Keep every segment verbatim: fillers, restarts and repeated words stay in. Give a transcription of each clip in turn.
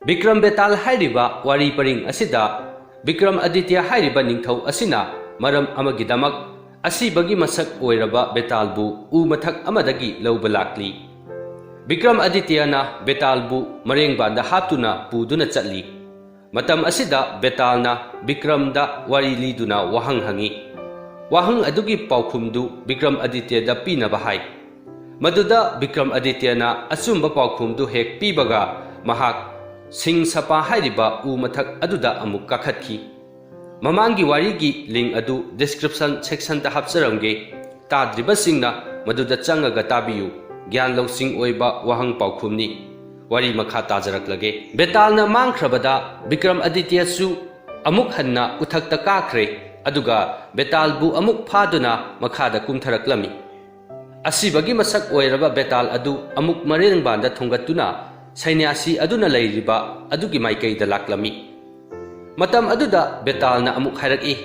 ꯕꯤꯀ꯭ꯔꯝ ꯕꯦꯇꯥꯜ ꯍꯥꯏꯔꯤꯕ ꯋꯥꯔꯤ ꯄꯔꯤꯡ ꯑꯁꯤꯗ ꯕꯤꯀ꯭ꯔꯝ ꯑꯗꯤꯇ꯭ꯌ ꯍꯥꯏꯔꯤꯕ ꯅꯤꯡꯊꯧ ꯑꯁꯤꯅ ꯃꯔꯝ ꯑꯃꯒꯤꯗꯃꯛ ꯑꯁꯤꯕꯒꯤ ꯃꯁꯛ ꯑꯣꯏꯔꯕ ꯕꯦꯇꯥꯜꯕꯨ ꯎ ꯃꯊꯛ ꯑꯃꯗꯒꯤ ꯂꯧꯕ ꯂꯥꯛꯂꯤ꯫ ꯕꯤꯀ꯭ꯔꯝ ꯑꯗꯤꯇ꯭ꯌꯅ ꯕꯦꯇꯥꯜꯕꯨ ꯃꯔꯦꯡꯕꯥꯟꯗ ꯍꯥꯞꯇꯨꯅ ꯄꯨꯗꯨꯅ ꯆꯠꯂꯤ꯫ ꯃꯇꯝ ꯑꯁꯤꯗ ꯕꯦꯇꯥꯜꯅ ꯕꯤꯀ꯭ꯔꯝꯗ ꯋꯥꯔꯤ ꯂꯤꯗꯨꯅ ꯋꯥꯍꯪ ꯍꯪꯉꯤ꯫ ꯋꯥꯍꯪ ꯑꯗꯨꯒꯤ ꯄꯥꯎꯈꯨꯝꯗꯨ ꯕꯤꯀ꯭ꯔꯝ ꯑꯗꯤꯇ꯭ꯌꯗ ꯄꯤꯅꯕ ꯍꯥꯏ꯫ ꯃꯗꯨꯗ ꯕꯤꯀ꯭ꯔꯝ ꯑꯗꯤꯇ꯭ꯌꯅ ꯑꯆꯨꯝꯕ ꯄꯥꯎꯈꯨꯝꯗꯨ ꯍꯦꯛ ꯄꯤꯕꯒ ꯃꯍꯥꯛ ꯁꯤꯡ ꯁꯄꯥ ꯍꯥꯏꯔꯤꯕ ꯎ ꯃꯊꯛ ꯑꯗꯨꯗ ꯑꯃꯨꯛ ꯀꯥꯈꯠꯈꯤ꯫ ꯃꯃꯥꯡꯒꯤ ꯋꯥꯔꯤꯒꯤ link ꯑꯗꯨ description section ꯗ ꯍꯥꯞꯆꯔꯝꯒꯦ꯫ ꯇꯥꯗ꯭ꯔꯤꯕꯁꯤꯡꯅ ꯃꯗꯨꯗ ꯆꯪꯉꯒ ꯇꯥꯕꯤꯌꯨ꯫ ꯒ꯭ꯌꯥꯟ ꯂꯧꯁꯤꯡ ꯑꯣꯏꯕ ꯋꯥꯍꯪ ꯄꯥꯎꯈꯨꯝꯅꯤ꯫ ꯋꯥꯔꯤ ꯃꯈꯥ ꯇꯥꯖꯔꯛꯂꯒꯦ꯫ ꯕꯦꯇꯥꯜꯅ ꯃꯥꯡꯈ꯭ꯔꯕꯗ ꯕꯤꯀ꯭ꯔꯝ ꯑꯗꯤꯇ꯭ꯌꯁꯨ ꯑꯃꯨꯛ ꯍꯟꯅ ꯎꯊꯛꯇ ꯀꯥꯈ꯭ꯔꯦ, ꯑꯗꯨꯒ ꯕꯦꯇꯥꯜꯕꯨ ꯑꯃꯨꯛ ꯐꯥꯗꯨꯅ ꯃꯈꯥꯗ ꯀꯨꯝꯊꯔꯛꯂꯝꯃꯤ꯫ ꯑꯁꯤꯕꯒꯤ ꯃꯁꯛ ꯑꯣꯏꯔꯕ ꯕꯦꯇꯥꯜ ꯑꯗꯨ ꯑꯃꯨꯛ ꯃꯔꯦꯡꯕꯥꯟꯗ ꯊꯣꯡꯒꯠꯇꯨꯅ ꯁꯩꯅ꯭ꯌꯥꯁꯤ ꯑꯗꯨꯅ ꯂꯩꯔꯤꯕ ꯑꯗꯨꯒꯤ ꯃꯥꯏꯀꯩꯗ ꯂꯥꯛꯂꯝꯃꯤ꯫ ꯃꯇꯝ ꯑꯗꯨꯗ ꯕꯦꯇꯥꯜꯅ ꯑꯃꯨꯛ ꯍꯥꯏꯔꯛꯏ,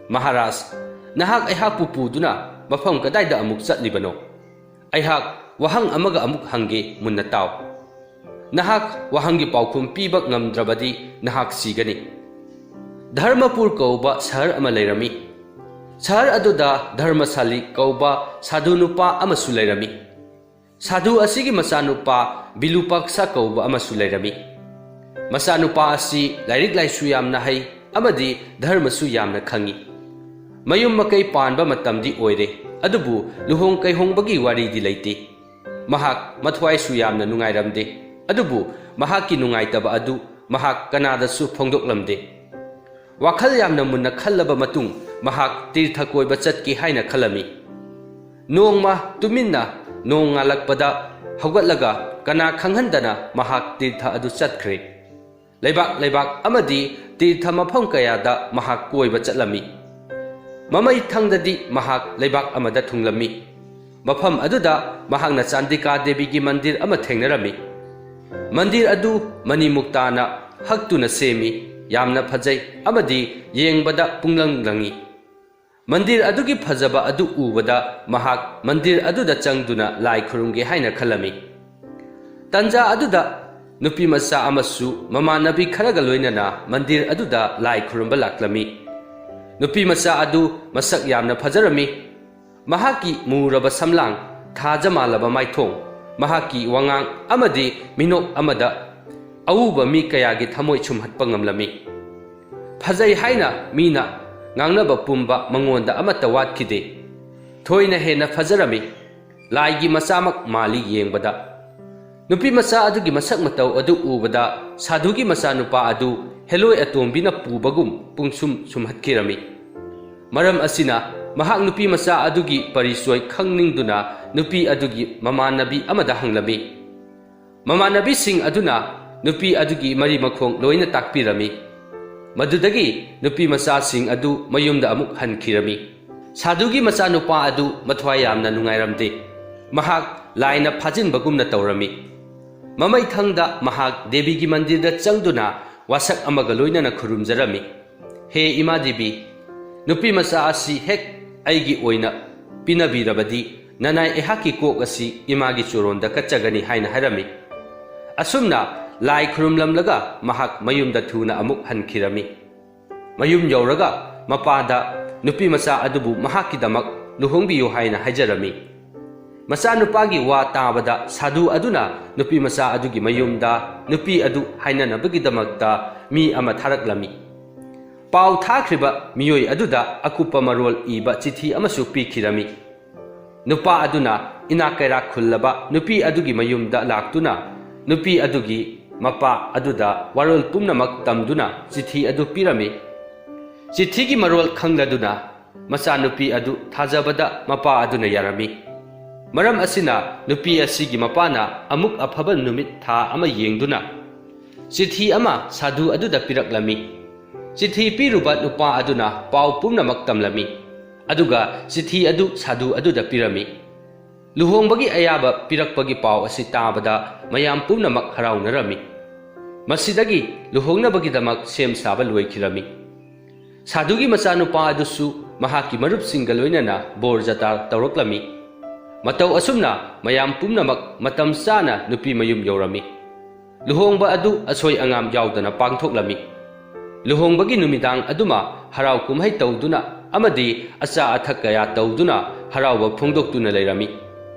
"ꯃꯍꯥꯔꯥꯖ, ꯅꯍꯥꯛ ꯑꯩꯍꯥꯛꯄꯨ ꯄꯨꯗꯨꯅ ꯃꯐꯝ ꯀꯗꯥꯏꯗ ꯑꯃꯨꯛ ꯆꯠꯂꯤꯕꯅꯣ? ꯑꯩꯍꯥꯛ ꯋꯥꯍꯪ ꯑꯃꯒ ꯑꯃꯨꯛ ꯍꯪꯒꯦ, ꯃꯨꯟꯅ ꯇꯥꯎ꯫ ꯅꯍꯥꯛ ꯋꯥꯍꯪꯒꯤ ꯄꯥꯎꯈꯨꯝ ꯄꯤꯕ ꯉꯝꯗ꯭ꯔꯕꯗꯤ ꯅꯍꯥꯛ ꯁꯤꯒꯅꯤ꯫" ꯙꯔꯃꯄꯨꯔ ꯀꯧꯕ ꯁꯍꯔ ꯑꯃ ꯂꯩꯔꯝꯃꯤ꯫ ꯁꯍꯔ ꯑꯗꯨꯗ ꯙꯔꯃꯁꯥꯂꯤ ꯀꯧꯕ ꯁꯥꯙꯨ ꯅꯨꯄꯥ ꯑꯃꯁꯨ ꯂꯩꯔꯝꯃꯤ꯫ ꯁꯥꯙꯨ ꯑꯁꯤꯒꯤ ꯃꯆꯥꯅꯨꯄꯥ ꯕꯤꯂꯨꯄꯥꯛꯁ ꯀꯧꯕ ꯑꯃꯁꯨ ꯂꯩꯔꯝꯃꯤ꯫ ꯃꯆꯥꯅꯨꯄꯥ ꯑꯁꯤ ꯂꯥꯏꯔꯤꯛ ꯂꯥꯏꯁꯨ ꯌꯥꯝꯅ ꯍꯩ ꯑꯃꯗꯤ ꯙꯔꯃꯁꯨ ꯌꯥꯝꯅ ꯈꯪꯏ꯫ ꯃꯌꯨꯝ ꯃꯀꯩ ꯄꯥꯟꯕ ꯃꯇꯝꯗꯤ ꯑꯣꯏꯔꯦ, ꯑꯗꯨꯕꯨ ꯂꯨꯍꯣꯡ ꯀꯩꯍꯣꯡꯕꯒꯤ ꯋꯥꯔꯤꯗꯤ ꯂꯩꯇꯦ꯫ ꯃꯍꯥꯛ ꯃꯊ꯭ꯋꯥꯏꯁꯨ ꯌꯥꯝꯅ ꯅꯨꯡꯉꯥꯏꯔꯝꯗꯦ, ꯑꯗꯨꯕꯨ ꯃꯍꯥꯛꯀꯤ ꯅꯨꯡꯉꯥꯏꯇꯕ ꯑꯗꯨ ꯃꯍꯥꯛ ꯀꯅꯥꯗꯁꯨ ꯐꯣꯡꯗꯣꯛꯂꯝꯗꯦ꯫ ꯋꯥꯈꯜ ꯌꯥꯝꯅ ꯃꯨꯟꯅ ꯈꯜꯂꯕ ꯃꯇꯨꯡ ꯃꯍꯥꯛ ꯇꯤꯔꯊ ꯀꯣꯏꯕ ꯆꯠꯀꯦ ꯍꯥꯏꯅ ꯈꯜꯂꯝꯃꯤ꯫ ꯅꯣꯡꯃ ꯇꯨꯃꯤꯟꯅ ꯅꯣꯡ ꯉꯥꯜꯂꯛꯄꯗ ꯍꯧꯒꯠꯂꯒ ꯀꯅꯥ ꯈꯪꯍꯟꯗꯅ ꯃꯍꯥꯛ ꯇꯤꯔꯊ ꯑꯗꯨ ꯆꯠꯈ꯭ꯔꯦ꯫ ꯂꯩꯕꯥꯛ ꯂꯩꯕꯥꯛ ꯑꯃꯗꯤ ꯇꯤꯔꯊ ꯃꯐꯝ ꯀꯌꯥꯗ ꯃꯍꯥꯛ ꯀꯣꯏꯕ ꯆꯠꯂꯝꯃꯤ꯫ ꯃꯃꯩ ꯊꯪꯗꯗꯤ ꯃꯍꯥꯛ ꯂꯩꯕꯥꯛ ꯑꯃꯗ ꯊꯨꯡꯂꯝꯃꯤ꯫ ꯃꯐꯝ ꯑꯗꯨꯗ ꯃꯍꯥꯛꯅ ꯆꯥꯟꯗꯤꯀꯥ ꯗꯦꯕꯤꯒꯤ ꯃꯟꯗꯤꯔ ꯑꯃ ꯊꯦꯡꯅꯔꯝꯃꯤ꯫ ꯃꯟꯗꯤꯔ ꯑꯗꯨ ꯃꯅꯤ ꯃꯨꯛꯇꯥꯅ ꯍꯛꯇꯨꯅ ꯁꯦꯝꯃꯤ, ꯌꯥꯝꯅ ꯐꯖꯩ ꯑꯃꯗꯤ ꯌꯦꯡꯕꯗ ꯄꯨꯡꯂꯪ ꯂꯪꯏ꯫ ꯃꯟꯗꯤꯔ ꯑꯗꯨꯒꯤ ꯐꯖꯕ ꯑꯗꯨ ꯎꯕꯗ ꯃꯍꯥꯛ ꯃꯟꯗꯤꯔ ꯑꯗꯨꯗ ꯆꯪꯗꯨꯅ ꯂꯥꯏ ꯈꯨꯔꯨꯝꯒꯦ ꯍꯥꯏꯅ ꯈꯜꯂꯝꯃꯤ꯫ ꯇꯟꯖꯥ ꯑꯗꯨꯗ ꯅꯨꯄꯤ ꯃꯆꯥ ꯑꯃꯁꯨ ꯃꯃꯥꯟꯅꯕꯤ ꯈꯔꯒ ꯂꯣꯏꯅꯅ ꯃꯟꯗꯤꯔ ꯑꯗꯨꯗ ꯂꯥꯏ ꯈꯨꯔꯨꯝꯕ ꯂꯥꯛꯂꯝꯃꯤ꯫ ꯅꯨꯄꯤ ꯃꯆꯥ ꯑꯗꯨ ꯃꯁꯛ ꯌꯥꯝꯅ ꯐꯖꯔꯝꯃꯤ꯫ ꯃꯍꯥꯛꯀꯤ ꯃꯨꯔꯕ ꯁꯝꯂꯥꯡ, ꯊꯥꯖ ꯃꯥꯜꯂꯕ ꯃꯥꯏꯊꯣꯡ, ꯃꯍꯥꯛꯀꯤ ꯋꯥꯉꯥꯡ ꯑꯃꯗꯤ ꯃꯤꯅꯣꯛ ꯑꯃꯗ ꯑꯎꯕ ꯃꯤ ꯀꯌꯥꯒꯤ ꯊꯃꯣꯏ ꯁꯨꯝꯍꯠꯄ ꯉꯝꯂꯝꯃꯤ꯫ ꯐꯖꯩ ꯍꯥꯏꯅ ꯃꯤꯅ ꯉꯥꯡꯅꯕ ꯄꯨꯝꯕ ꯃꯉꯣꯟꯗ ꯑꯃꯠꯇ ꯋꯥꯠꯈꯤꯗꯦ꯫ ꯊꯣꯏꯅ ꯍꯦꯟꯅ ꯐꯖꯔꯝꯃꯤ꯫ ꯂꯥꯏꯒꯤ ꯃꯆꯥꯃꯛ ꯃꯥꯜꯂꯤ ꯌꯦꯡꯕꯗ꯫ ꯅꯨꯄꯤ ꯃꯆꯥ ꯑꯗꯨꯒꯤ ꯃꯁꯛ ꯃꯇꯧ ꯑꯗꯨ ꯎꯕꯗ ꯁꯥꯙꯨꯒꯤ ꯃꯆꯥꯅꯨꯄꯥ ꯑꯗꯨ ꯍꯦꯂꯣꯏ ꯑꯇꯣꯝꯕꯤꯅ ꯄꯨꯕꯒꯨꯝ ꯄꯨꯡꯁꯨꯝ ꯁꯨꯝꯍꯠꯈꯤꯔꯝꯃꯤ꯫ ꯃꯔꯝ ꯑꯁꯤꯅ ꯃꯍꯥꯛ ꯅꯨꯄꯤ ꯃꯆꯥ ꯑꯗꯨꯒꯤ ꯄꯔꯤꯆꯣꯏ ꯈꯪꯅꯤꯡꯗꯨꯅ ꯅꯨꯄꯤ ꯑꯗꯨꯒꯤ ꯃꯃꯥꯟꯅꯕꯤ ꯑꯃꯗ ꯍꯪꯂꯝꯃꯤ꯫ ꯃꯃꯥꯟꯅꯕꯤꯁꯤꯡ ꯑꯗꯨꯅ ꯅꯨꯄꯤ ꯑꯗꯨꯒꯤ ꯃꯔꯤ ꯃꯈꯣꯡ ꯂꯣꯏꯅ ꯇꯥꯛꯄꯤꯔꯝꯃꯤ꯫ ꯃꯗꯨꯗꯒꯤ ꯅꯨꯄꯤ ꯃꯆꯥꯁꯤꯡ ꯑꯗꯨ ꯃꯌꯨꯝꯗ ꯑꯃꯨꯛ ꯍꯟꯈꯤꯔꯝꯃꯤ꯫ ꯁꯥꯙꯨꯒꯤ ꯃꯆꯥꯅꯨꯄꯥ ꯑꯗꯨ ꯃꯊ꯭ꯋꯥꯏ ꯌꯥꯝꯅ ꯅꯨꯡꯉꯥꯏꯔꯝꯗꯦ꯫ ꯃꯍꯥꯛ ꯂꯥꯏꯅ ꯐꯥꯖꯤꯟꯕꯒꯨꯝꯅ ꯇꯧꯔꯝꯃꯤ꯫ ꯃꯃꯩꯊꯪꯗ ꯃꯍꯥꯛ ꯗꯦꯕꯤꯒꯤ ꯃꯟꯗꯤꯔꯗ ꯆꯪꯗꯨꯅ ꯋꯥꯁꯛ ꯑꯃꯒ ꯂꯣꯏꯅꯅ ꯈꯨꯔꯨꯝꯖꯔꯝꯃꯤ꯫ "ꯍꯦ ꯏꯃꯥ ꯗꯦꯕꯤ, ꯅꯨꯄꯤ ꯃꯆꯥ ꯑꯁꯤ ꯍꯦꯛ ꯑꯩꯒꯤ ꯑꯣꯏꯅ ꯄꯤꯅꯕꯤꯔꯕꯗꯤ ꯅꯅꯥꯏ ꯑꯩꯍꯥꯛꯀꯤ ꯀꯣꯛ ꯑꯁꯤ ꯏꯃꯥꯒꯤ ꯆꯨꯔꯣꯟꯗ ꯀꯠꯆꯒꯅꯤ" ꯍꯥꯏꯅ ꯍꯥꯏꯔꯝꯃꯤ꯫ ꯑꯁꯨꯝꯅ ꯂꯥꯏ ꯈꯨꯔꯨꯝꯂꯝꯂꯒ ꯃꯍꯥꯛ ꯃꯌꯨꯝꯗ ꯊꯨꯅ ꯑꯃꯨꯛ ꯍꯟꯈꯤꯔꯝꯃꯤ꯫ ꯃꯌꯨꯝ ꯌꯧꯔꯒ ꯃꯄꯥꯗ ꯅꯨꯄꯤ ꯃꯆꯥ ꯑꯗꯨꯕꯨ ꯃꯍꯥꯛꯀꯤꯗꯃꯛ ꯂꯨꯍꯣꯡꯕꯤꯌꯨ ꯍꯥꯏꯅ ꯍꯥꯏꯖꯔꯝꯃꯤ꯫ ꯃꯆꯥꯅꯨꯄꯥꯒꯤ ꯋꯥ ꯇꯥꯕꯗ ꯁꯥꯙꯨ ꯑꯗꯨꯅ ꯅꯨꯄꯤ ꯃꯆꯥ ꯑꯗꯨꯒꯤ ꯃꯌꯨꯝꯗ ꯅꯨꯄꯤ ꯑꯗꯨ ꯍꯥꯏꯅꯅꯕꯒꯤꯗꯃꯛꯇ ꯃꯤ ꯑꯃ ꯊꯥꯔꯛꯂꯝꯃꯤ꯫ ꯄꯥꯎ ꯊꯥꯈ꯭ꯔꯤꯕ ꯃꯤꯑꯣꯏ ꯑꯗꯨꯗ ꯑꯀꯨꯞꯄ ꯃꯔꯣꯜ ꯏꯕ ꯆꯤꯊꯤ ꯑꯃꯁꯨ ꯄꯤꯈꯤꯔꯝꯃꯤ꯫ ꯅꯨꯄꯥ ꯑꯗꯨꯅ ꯏꯅꯥꯛ ꯀꯩꯔꯥꯛ ꯈꯨꯜꯂꯕ ꯅꯨꯄꯤ ꯑꯗꯨꯒꯤ ꯃꯌꯨꯝꯗ ꯂꯥꯛꯇꯨꯅ ꯅꯨꯄꯤ ꯑꯗꯨꯒꯤ ꯃꯄꯥ ꯑꯗꯨꯗ ꯋꯥꯔꯣꯜ ꯄꯨꯝꯅꯃꯛ ꯇꯝꯗꯨꯅ ꯆꯤꯊꯤ ꯑꯗꯨ ꯄꯤꯔꯝꯃꯤ꯫ ꯆꯤꯊꯤꯒꯤ ꯃꯔꯣꯜ ꯈꯪꯂꯗꯨꯅ ꯃꯆꯥꯅꯨꯄꯤ ꯑꯗꯨ ꯊꯥꯖꯕꯗ ꯃꯄꯥ ꯑꯗꯨꯅ ꯌꯥꯔꯝꯃꯤ꯫ ꯃꯔꯝ ꯑꯁꯤꯅ ꯅꯨꯄꯤ ꯑꯁꯤꯒꯤ ꯃꯄꯥꯅ ꯑꯃꯨꯛ ꯑꯐꯕ ꯅꯨꯃꯤꯠ ꯊꯥ ꯑꯃ ꯌꯦꯡꯗꯨꯅ ꯆꯤꯊꯤ ꯑꯃ ꯁꯥꯙꯨ ꯑꯗꯨꯗ ꯄꯤꯔꯛꯂꯝꯃꯤ꯫ ꯆꯤꯊꯤ ꯄꯤꯔꯨꯕ ꯅꯨꯄꯥ ꯑꯗꯨꯅ ꯄꯥꯎ ꯄꯨꯝꯅꯃꯛ ꯇꯝꯂꯝꯃꯤ꯫ ꯑꯗꯨꯒ ꯆꯤꯊꯤ ꯑꯗꯨ ꯁꯥꯙꯨ ꯑꯗꯨꯗ ꯄꯤꯔꯝꯃꯤ꯫ ꯂꯨꯍꯣꯡꯕꯒꯤ ꯑꯌꯥꯕ ꯄꯤꯔꯛꯄꯒꯤ ꯄꯥꯎ ꯑꯁꯤ ꯇꯥꯕꯗ ꯃꯌꯥꯝ ꯄꯨꯝꯅꯃꯛ ꯍꯔꯥꯎꯅꯔꯝꯃꯤ꯫ ꯃꯁꯤꯗꯒꯤ ꯂꯨꯍꯣꯡꯅꯕꯒꯤꯗꯃꯛ ꯁꯦꯝ ꯁꯥꯕ ꯂꯣꯏꯈꯤꯔꯝꯃꯤ꯫ ꯁꯥꯙꯨꯒꯤ ꯃꯆꯥꯅꯨꯄꯥ ꯑꯗꯨꯁꯨ ꯃꯍꯥꯛꯀꯤ ꯃꯔꯨꯞꯁꯤꯡꯒ ꯂꯣꯏꯅꯅ ꯕꯣꯔ ꯖꯇꯥ ꯇꯧꯔꯛꯂꯝꯃꯤ꯫ ꯃꯇꯧ ꯑꯁꯨꯝꯅ ꯃꯌꯥꯝ ꯄꯨꯝꯅꯃꯛ ꯃꯇꯝ ꯆꯥꯅ ꯅꯨꯄꯤ ꯃꯌꯨꯝ ꯌꯧꯔꯝꯃꯤ꯫ ꯂꯨꯍꯣꯡꯕ ꯑꯗꯨ ꯑꯁꯣꯏ ꯑꯉꯥꯝ ꯌꯥꯎꯗꯅ ꯄꯥꯡꯊꯣꯛꯂꯝꯃꯤ꯫ ꯂꯨꯍꯣꯡꯕꯒꯤ ꯅꯨꯃꯤꯗꯥꯡ ꯑꯗꯨꯃ ꯍꯔꯥꯎ ꯀꯨꯝꯍꯩ ꯇꯧꯗꯨꯅ ꯑꯃꯗꯤ ꯑꯆꯥ ꯑꯊꯛ ꯀꯌꯥ ꯇꯧꯗꯨꯅ ꯍꯔꯥꯎꯕ ꯐꯣꯡꯗꯣꯛꯇꯨꯅ ꯂꯩꯔꯝꯃꯤ꯫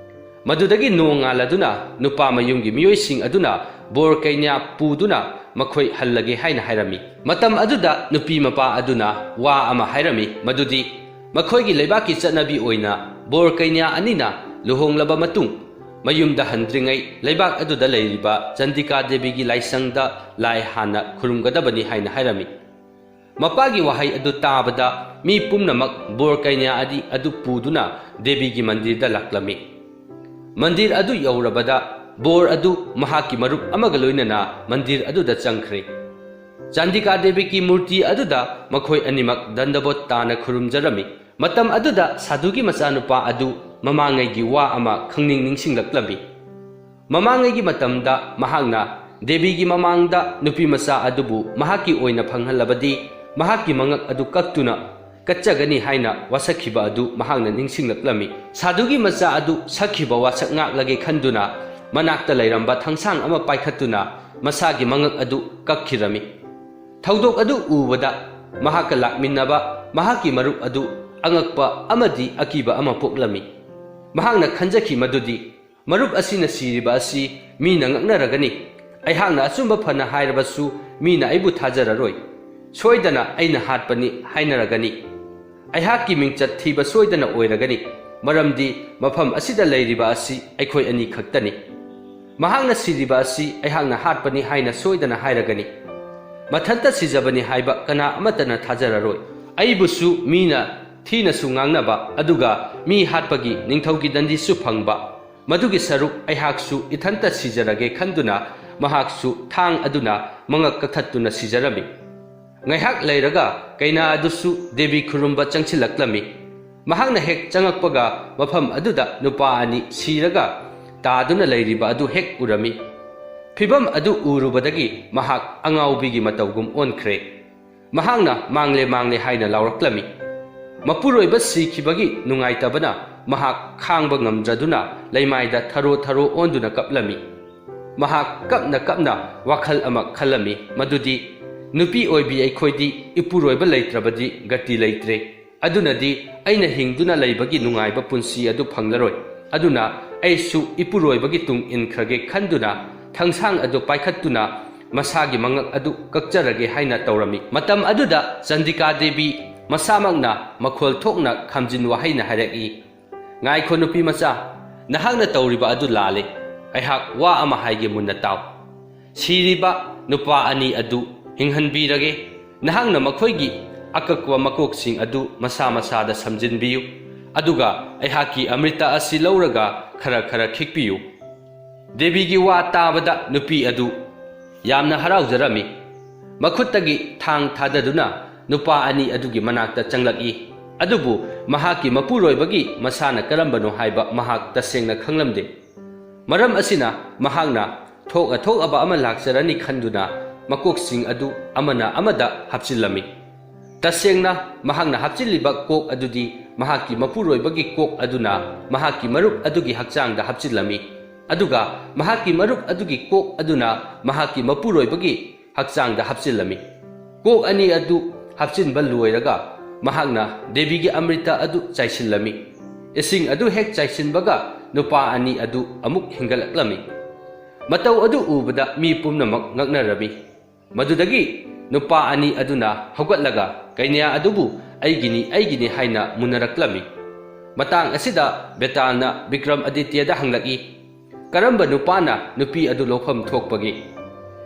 ꯃꯗꯨꯗꯒꯤ ꯅꯣꯡꯉꯥꯜꯂꯗꯨꯅ ꯅꯨꯄꯥ ꯃꯌꯨꯝꯒꯤ ꯃꯤꯑꯣꯏꯁꯤꯡ ꯑꯗꯨꯅ ꯕꯣꯔ ꯀꯩꯅ꯭ꯌꯥ ꯄꯨꯗꯨꯅ ꯃꯈꯣꯏ ꯍꯜꯂꯒꯦ ꯍꯥꯏꯅ ꯍꯥꯏꯔꯝꯃꯤ꯫ ꯃꯇꯝ ꯑꯗꯨꯗ ꯅꯨꯄꯤ ꯃꯄꯥ ꯑꯗꯨꯅ ꯋꯥ ꯑꯃ ꯍꯥꯏꯔꯝꯃꯤ, ꯃꯗꯨꯗꯤ ꯃꯈꯣꯏꯒꯤ ꯂꯩꯕꯥꯛꯀꯤ ꯆꯠꯅꯕꯤ ꯑꯣꯏꯅ ꯕꯣꯔ ꯀꯩꯅ꯭ꯌꯥ ꯑꯅꯤꯅ ꯂꯨꯍꯣꯡꯂꯕ ꯃꯇꯨꯡ ꯃꯌꯨꯝꯗ ꯍꯟꯗ꯭ꯔꯤꯉꯩ ꯂꯩꯕꯥꯛ ꯑꯗꯨꯗ ꯂꯩꯔꯤꯕ ꯆꯟꯗꯤꯀꯥ ꯗꯦꯕꯤꯒꯤ ꯂꯥꯏꯁꯪꯗ ꯂꯥꯏ ꯍꯥꯟꯅ ꯈꯨꯔꯨꯝꯒꯗꯕꯅꯤ ꯍꯥꯏꯅ ꯍꯥꯏꯔꯝꯃꯤ꯫ ꯃꯄꯥꯒꯤ ꯋꯥꯍꯩ ꯑꯗꯨ ꯇꯥꯕꯗ ꯃꯤ ꯄꯨꯝꯅꯃꯛ ꯕꯣꯔ ꯀꯩꯅ꯭ꯌꯥ ꯑꯗꯤ ꯑꯗꯨ ꯄꯨꯗꯨꯅ ꯗꯦꯕꯤꯒꯤ ꯃꯟꯗꯤꯔꯗ ꯂꯥꯛꯂꯝꯃꯤ꯫ ꯃꯟꯗꯤꯔ ꯑꯗꯨ ꯌꯧꯔꯕꯗ ꯕꯣꯔ ꯑꯗꯨ ꯃꯍꯥꯛꯀꯤ ꯃꯔꯨꯞ ꯑꯃꯒ ꯂꯣꯏꯅꯅ ꯃꯟꯗꯤꯔ ꯑꯗꯨꯗ ꯆꯪꯈ꯭ꯔꯦ꯫ ꯆꯥꯟꯗꯤꯀꯥ ꯗꯦꯕꯤꯒꯤ ꯃꯨꯔꯇꯤ ꯑꯗꯨꯗ ꯃꯈꯣꯏ ꯑꯅꯤꯃꯛ ꯗꯟꯗꯕꯣꯠ ꯇꯥꯅ ꯈꯨꯔꯨꯝꯖꯔꯝꯃꯤ꯫ ꯃꯇꯝ ꯑꯗꯨꯗ ꯁꯥꯙꯨꯒꯤ ꯃꯆꯥꯅꯨꯄꯥ ꯑꯗꯨ ꯃꯃꯥꯡꯉꯩꯒꯤ ꯋꯥ ꯑꯃ ꯈꯪꯅꯤꯡ ꯅꯤꯡꯁꯤꯡꯂꯛꯂꯝꯃꯤ꯫ ꯃꯃꯥꯡꯉꯩꯒꯤ ꯃꯇꯝꯗ ꯃꯍꯥꯛꯅ ꯗꯦꯕꯤꯒꯤ ꯃꯃꯥꯡꯗ ꯅꯨꯄꯤ ꯃꯆꯥ ꯑꯗꯨꯕꯨ ꯃꯍꯥꯛꯀꯤ ꯑꯣꯏꯅ ꯐꯪꯍꯜꯂꯕꯗꯤ ꯃꯍꯥꯛꯀꯤ ꯃꯉꯛ ꯑꯗꯨ ꯀꯛꯇꯨꯅ ꯀꯠꯆꯒꯅꯤ ꯍꯥꯏꯅ ꯋꯥꯁꯛꯈꯤꯕ ꯑꯗꯨ ꯃꯍꯥꯛꯅ ꯅꯤꯡꯁꯤꯡꯂꯛꯂꯝꯃꯤ꯫ ꯁꯥꯙꯨꯒꯤ ꯃꯆꯥ ꯑꯗꯨ ꯁꯛꯈꯤꯕ ꯋꯥꯁꯛ ꯉꯥꯛꯂꯒꯦ ꯈꯟꯗꯨꯅ ꯃꯅꯥꯛꯇ ꯂꯩꯔꯝꯕ ꯊꯥꯡꯁꯥꯡ ꯑꯃ ꯄꯥꯏꯈꯠꯇꯨꯅ ꯃꯁꯥꯒꯤ ꯃꯉꯛ ꯑꯗꯨ ꯀꯛꯈꯤꯔꯝꯃꯤ꯫ ꯊꯧꯗꯣꯛ ꯑꯗꯨ ꯎꯕꯗ ꯃꯍꯥꯛꯀ ꯂꯥꯛꯃꯤꯟꯅꯕ ꯃꯍꯥꯛꯀꯤ ꯃꯔꯨꯞ ꯑꯗꯨ ꯑꯉꯛꯄ ꯑꯃꯗꯤ ꯑꯀꯤꯕ ꯑꯃ ꯄꯣꯛꯂꯝꯃꯤ꯫ ꯃꯍꯥꯛꯅ ꯈꯟꯖꯈꯤ ꯃꯗꯨꯗꯤ ꯃꯔꯨꯞ ꯑꯁꯤꯅ ꯁꯤꯔꯤꯕ ꯑꯁꯤ ꯃꯤꯅ ꯉꯛꯅꯔꯒꯅꯤ, ꯑꯩꯍꯥꯛꯅ ꯑꯆꯨꯝꯕ ꯐꯅ ꯍꯥꯏꯔꯕꯁꯨ ꯃꯤꯅ ꯑꯩꯕꯨ ꯊꯥꯖꯔꯔꯣꯏ, ꯁꯣꯏꯗꯅ ꯑꯩꯅ ꯍꯥꯠꯄꯅꯤ ꯍꯥꯏꯅꯔꯒꯅꯤ꯫ ꯑꯩꯍꯥꯛꯀꯤ ꯃꯤꯡꯆꯠ ꯊꯤꯕ ꯁꯣꯏꯗꯅ ꯑꯣꯏꯔꯒꯅꯤ, ꯃꯔꯝꯗꯤ ꯃꯐꯝ ꯑꯁꯤꯗ ꯂꯩꯔꯤꯕ ꯑꯁꯤ ꯑꯩꯈꯣꯏ ꯑꯅꯤ ꯈꯛꯇꯅꯤ꯫ ꯃꯍꯥꯛꯅ ꯁꯤꯔꯤꯕ ꯑꯁꯤ ꯑꯩꯍꯥꯛꯅ ꯍꯥꯠꯄꯅꯤ ꯍꯥꯏꯅ ꯁꯣꯏꯗꯅ ꯍꯥꯏꯔꯒꯅꯤ꯫ ꯃꯊꯟꯇ ꯁꯤꯖꯕꯅꯤ ꯍꯥꯏꯕ ꯀꯅꯥ ꯑꯃꯠꯇꯅ ꯊꯥꯖꯔꯔꯣꯏ꯫ ꯑꯩꯕꯨꯁꯨ ꯃꯤꯅ ꯊꯤꯅꯁꯨ ꯉꯥꯡꯅꯕ, ꯑꯗꯨꯒ ꯃꯤ ꯍꯥꯠꯄꯒꯤ ꯅꯤꯡꯊꯧꯒꯤ ꯗꯟꯗꯤꯁꯨ ꯐꯪꯕ, ꯃꯗꯨꯒꯤ ꯁꯔꯨꯛ ꯑꯩꯍꯥꯛꯁꯨ ꯏꯊꯟꯇ ꯁꯤꯖꯔꯒꯦ ꯈꯟꯗꯨꯅ ꯃꯍꯥꯛꯁꯨ ꯊꯥꯡ ꯑꯗꯨꯅ ꯃꯉꯛ ꯀꯛꯊꯠꯇꯨꯅ ꯁꯤꯖꯔꯝꯃꯤ꯫ ꯉꯥꯏꯍꯥꯛ ꯂꯩꯔꯒ ꯀꯩꯅꯥ ꯑꯗꯨꯁꯨ ꯗꯦꯕꯤ ꯈꯨꯔꯨꯝꯕ ꯆꯪꯁꯤꯜꯂꯛꯂꯝꯃꯤ꯫ ꯃꯍꯥꯛꯅ ꯍꯦꯛ ꯆꯪꯉꯛꯄꯒ ꯃꯐꯝ ꯑꯗꯨꯗ ꯅꯨꯄꯥ ꯑꯅꯤ ꯁꯤꯔꯒ ꯇꯥꯗꯨꯅ ꯂꯩꯔꯤꯕ ꯑꯗꯨ ꯍꯦꯛ ꯎꯔꯝꯃꯤ꯫ ꯐꯤꯚꯝ ꯑꯗꯨ ꯎꯔꯨꯕꯗꯒꯤ ꯃꯍꯥꯛ ꯑꯉꯥꯎꯕꯤꯒꯤ ꯃꯇꯧꯒꯨꯝ ꯑꯣꯟꯈ꯭ꯔꯦ꯫ ꯃꯍꯥꯛꯅ "ꯃꯥꯡꯂꯦ, ꯃꯥꯡꯂꯦ" ꯍꯥꯏꯅ ꯂꯥꯎꯔꯛꯂꯝꯃꯤ꯫ ꯃꯄꯨꯔꯣꯏꯕ ꯁꯤꯈꯤꯕꯒꯤ ꯅꯨꯡꯉꯥꯏꯇꯕꯅ ꯃꯍꯥꯛ ꯈꯥꯡꯕ ꯉꯝꯗ꯭ꯔꯗꯨꯅ ꯂꯩꯃꯥꯏꯗ ꯊꯔꯣ ꯊꯔꯣ ꯑꯣꯟꯗꯨꯅ ꯀꯞꯂꯝꯃꯤ꯫ ꯃꯍꯥꯛ ꯀꯞꯅ ꯀꯞꯅ ꯋꯥꯈꯜ ꯑꯃ ꯈꯜꯂꯝꯃꯤ, ꯃꯗꯨꯗꯤ, "ꯅꯨꯄꯤ ꯑꯣꯏꯕꯤ ꯑꯩꯈꯣꯏꯗꯤ ꯏꯄꯨꯔꯣꯏꯕ ꯂꯩꯇ꯭ꯔꯕꯗꯤ ꯒꯇꯤ ꯂꯩꯇ꯭ꯔꯦ꯫ ꯑꯗꯨꯅꯗꯤ ꯑꯩꯅ ꯍꯤꯡꯗꯨꯅ ꯂꯩꯕꯒꯤ ꯅꯨꯡꯉꯥꯏꯕ ꯄꯨꯟꯁꯤ ꯑꯗꯨ ꯐꯪꯂꯔꯣꯏ꯫ ꯑꯗꯨꯅ ꯑꯩꯁꯨ ꯏꯄꯨꯔꯣꯏꯕꯒꯤ ꯇꯨꯡ ꯏꯟꯈ꯭ꯔꯒꯦ" ꯈꯟꯗꯨꯅ ꯊꯥꯡꯁꯥꯡ ꯑꯗꯨ ꯄꯥꯏꯈꯠꯇꯨꯅ ꯃꯁꯥꯒꯤ ꯃꯉꯛ ꯑꯗꯨ ꯀꯛꯆꯔꯒꯦ ꯍꯥꯏꯅ ꯇꯧꯔꯝꯃꯤ꯫ ꯃꯇꯝ ꯑꯗꯨꯗ ꯆꯟꯗꯤꯀꯥ ꯗꯦꯕꯤ ꯃꯁꯥꯃꯛꯅ ꯃꯈꯣꯜ ꯊꯣꯛꯅ ꯈꯥꯝꯖꯤꯟ ꯋꯥꯍꯩꯅ ꯍꯥꯏꯔꯛꯏ, "ꯉꯥꯏꯈꯣ ꯅꯨꯄꯤ ꯃꯆꯥ, ꯅꯍꯥꯛꯅ ꯇꯧꯔꯤꯕ ꯑꯗꯨ ꯂꯥꯜꯂꯦ꯫ ꯑꯩꯍꯥꯛ ꯋꯥ ꯑꯃ ꯍꯥꯏꯒꯦ, ꯃꯨꯟꯅ ꯇꯥꯎ꯫ ꯁꯤꯔꯤꯕ ꯅꯨꯄꯥ ꯑꯅꯤ ꯑꯗꯨ ꯍꯤꯡꯍꯟꯕꯤꯔꯒꯦ꯫ ꯅꯍꯥꯛꯅ ꯃꯈꯣꯏꯒꯤ ꯑꯀꯛꯄ ꯃꯀꯣꯛꯁꯤꯡ ꯑꯗꯨ ꯃꯁꯥ ꯃꯁꯥꯗ ꯁꯝꯖꯤꯟꯕꯤꯌꯨ, ꯑꯗꯨꯒ ꯑꯩꯍꯥꯛꯀꯤ ꯑꯃ꯭ꯔꯤꯇ ꯑꯁꯤ ꯂꯧꯔꯒ ꯈꯔ ꯈꯔ ꯈꯤꯛꯄꯤꯌꯨ"꯫ ꯗꯦꯕꯤꯒꯤ ꯋꯥ ꯇꯥꯕꯗ ꯅꯨꯄꯤ ꯑꯗꯨ ꯌꯥꯝꯅ ꯍꯔꯥꯎꯖꯔꯝꯃꯤ꯫ ꯃꯈꯨꯠꯇꯒꯤ ꯊꯥꯡ ꯊꯥꯗꯗꯨꯅ ꯅꯨꯄꯥ ꯑꯅꯤ ꯑꯗꯨꯒꯤ ꯃꯅꯥꯛꯇ ꯆꯪꯂꯛꯏ꯫ ꯑꯗꯨꯕꯨ ꯃꯍꯥꯛꯀꯤ ꯃꯄꯨꯔꯣꯏꯕꯒꯤ ꯃꯁꯥꯅ ꯀꯔꯝꯕꯅꯣ ꯍꯥꯏꯕ ꯃꯍꯥꯛ ꯇꯁꯦꯡꯅ ꯈꯪꯂꯝꯗꯦ꯫ ꯃꯔꯝ ꯑꯁꯤꯅ ꯃꯍꯥꯛꯅ ꯊꯣꯛ ꯑꯊꯣꯛꯑꯕ ꯑꯃ ꯂꯥꯛꯆꯔꯅꯤ ꯈꯟꯗꯨꯅ ꯃꯀꯣꯛꯁꯤꯡ ꯑꯗꯨ ꯑꯃꯅ ꯑꯃꯗ ꯍꯥꯞꯆꯤꯜꯂꯝꯃꯤ꯫ ꯇꯁꯦꯡꯅ ꯃꯍꯥꯛꯅ ꯍꯥꯞꯆꯤꯜꯂꯤꯕ ꯀꯣꯛ ꯑꯗꯨꯗꯤ ꯃꯍꯥꯛꯀꯤ ꯃꯄꯨꯔꯣꯏꯕꯒꯤ ꯀꯣꯛ ꯑꯗꯨꯅ ꯃꯍꯥꯛꯀꯤ ꯃꯔꯨꯞ ꯑꯗꯨꯒꯤ ꯍꯛꯆꯥꯡꯗ ꯍꯥꯞꯆꯤꯜꯂꯝꯃꯤ, ꯑꯗꯨꯒ ꯃꯍꯥꯛꯀꯤ ꯃꯔꯨꯞ ꯑꯗꯨꯒꯤ ꯀꯣꯛ ꯑꯗꯨꯅ ꯃꯍꯥꯛꯀꯤ ꯃꯄꯨꯔꯣꯏꯕꯒꯤ ꯍꯛꯆꯥꯡꯗ ꯍꯥꯞꯆꯤꯜꯂꯝꯃꯤ꯫ ꯀꯣꯛ ꯑꯅꯤ ꯑꯗꯨ ꯍꯥꯞꯆꯤꯟꯕ ꯂꯣꯏꯔꯒ ꯃꯍꯥꯛꯅ ꯗꯦꯕꯤꯒꯤ ꯑꯃ꯭ꯔꯤꯇ ꯑꯗꯨ ꯆꯥꯏꯁꯤꯜꯂꯝꯃꯤ꯫ ꯏꯁꯤꯡ ꯑꯗꯨ ꯍꯦꯛ ꯆꯥꯏꯁꯤꯟꯕꯒ ꯅꯨꯄꯥ ꯑꯅꯤ ꯑꯗꯨ ꯑꯃꯨꯛ ꯍꯤꯡꯒꯠꯂꯛꯂꯝꯃꯤ꯫ ꯃꯇꯧ ꯑꯗꯨ ꯎꯕꯗ ꯃꯤ ꯄꯨꯝꯅꯃꯛ ꯉꯛꯅꯔꯝꯃꯤ꯫ ꯃꯗꯨꯗꯒꯤ ꯅꯨꯄꯥ ꯑꯅꯤ ꯑꯗꯨꯅ ꯍꯧꯒꯠꯂꯒ ꯀꯩꯅ꯭ꯌꯥ ꯑꯗꯨꯕꯨ "ꯑꯩꯒꯤꯅꯤ, ꯑꯩꯒꯤꯅꯤ" ꯍꯥꯏꯅ ꯃꯨꯟꯅꯔꯛꯂꯝꯃꯤ꯫ ꯃꯇꯥꯡ ꯑꯁꯤꯗ ꯕꯦꯇꯥꯜꯅ ꯕꯤꯀ꯭ꯔꯝ ꯑꯗꯤꯇ꯭ꯌꯗ ꯍꯪꯂꯛꯏ, "ꯀꯔꯝꯕ ꯅꯨꯄꯥꯅ ꯅꯨꯄꯤ ꯑꯗꯨ ꯂꯧꯐꯝ ꯊꯣꯛꯄꯒꯦ?"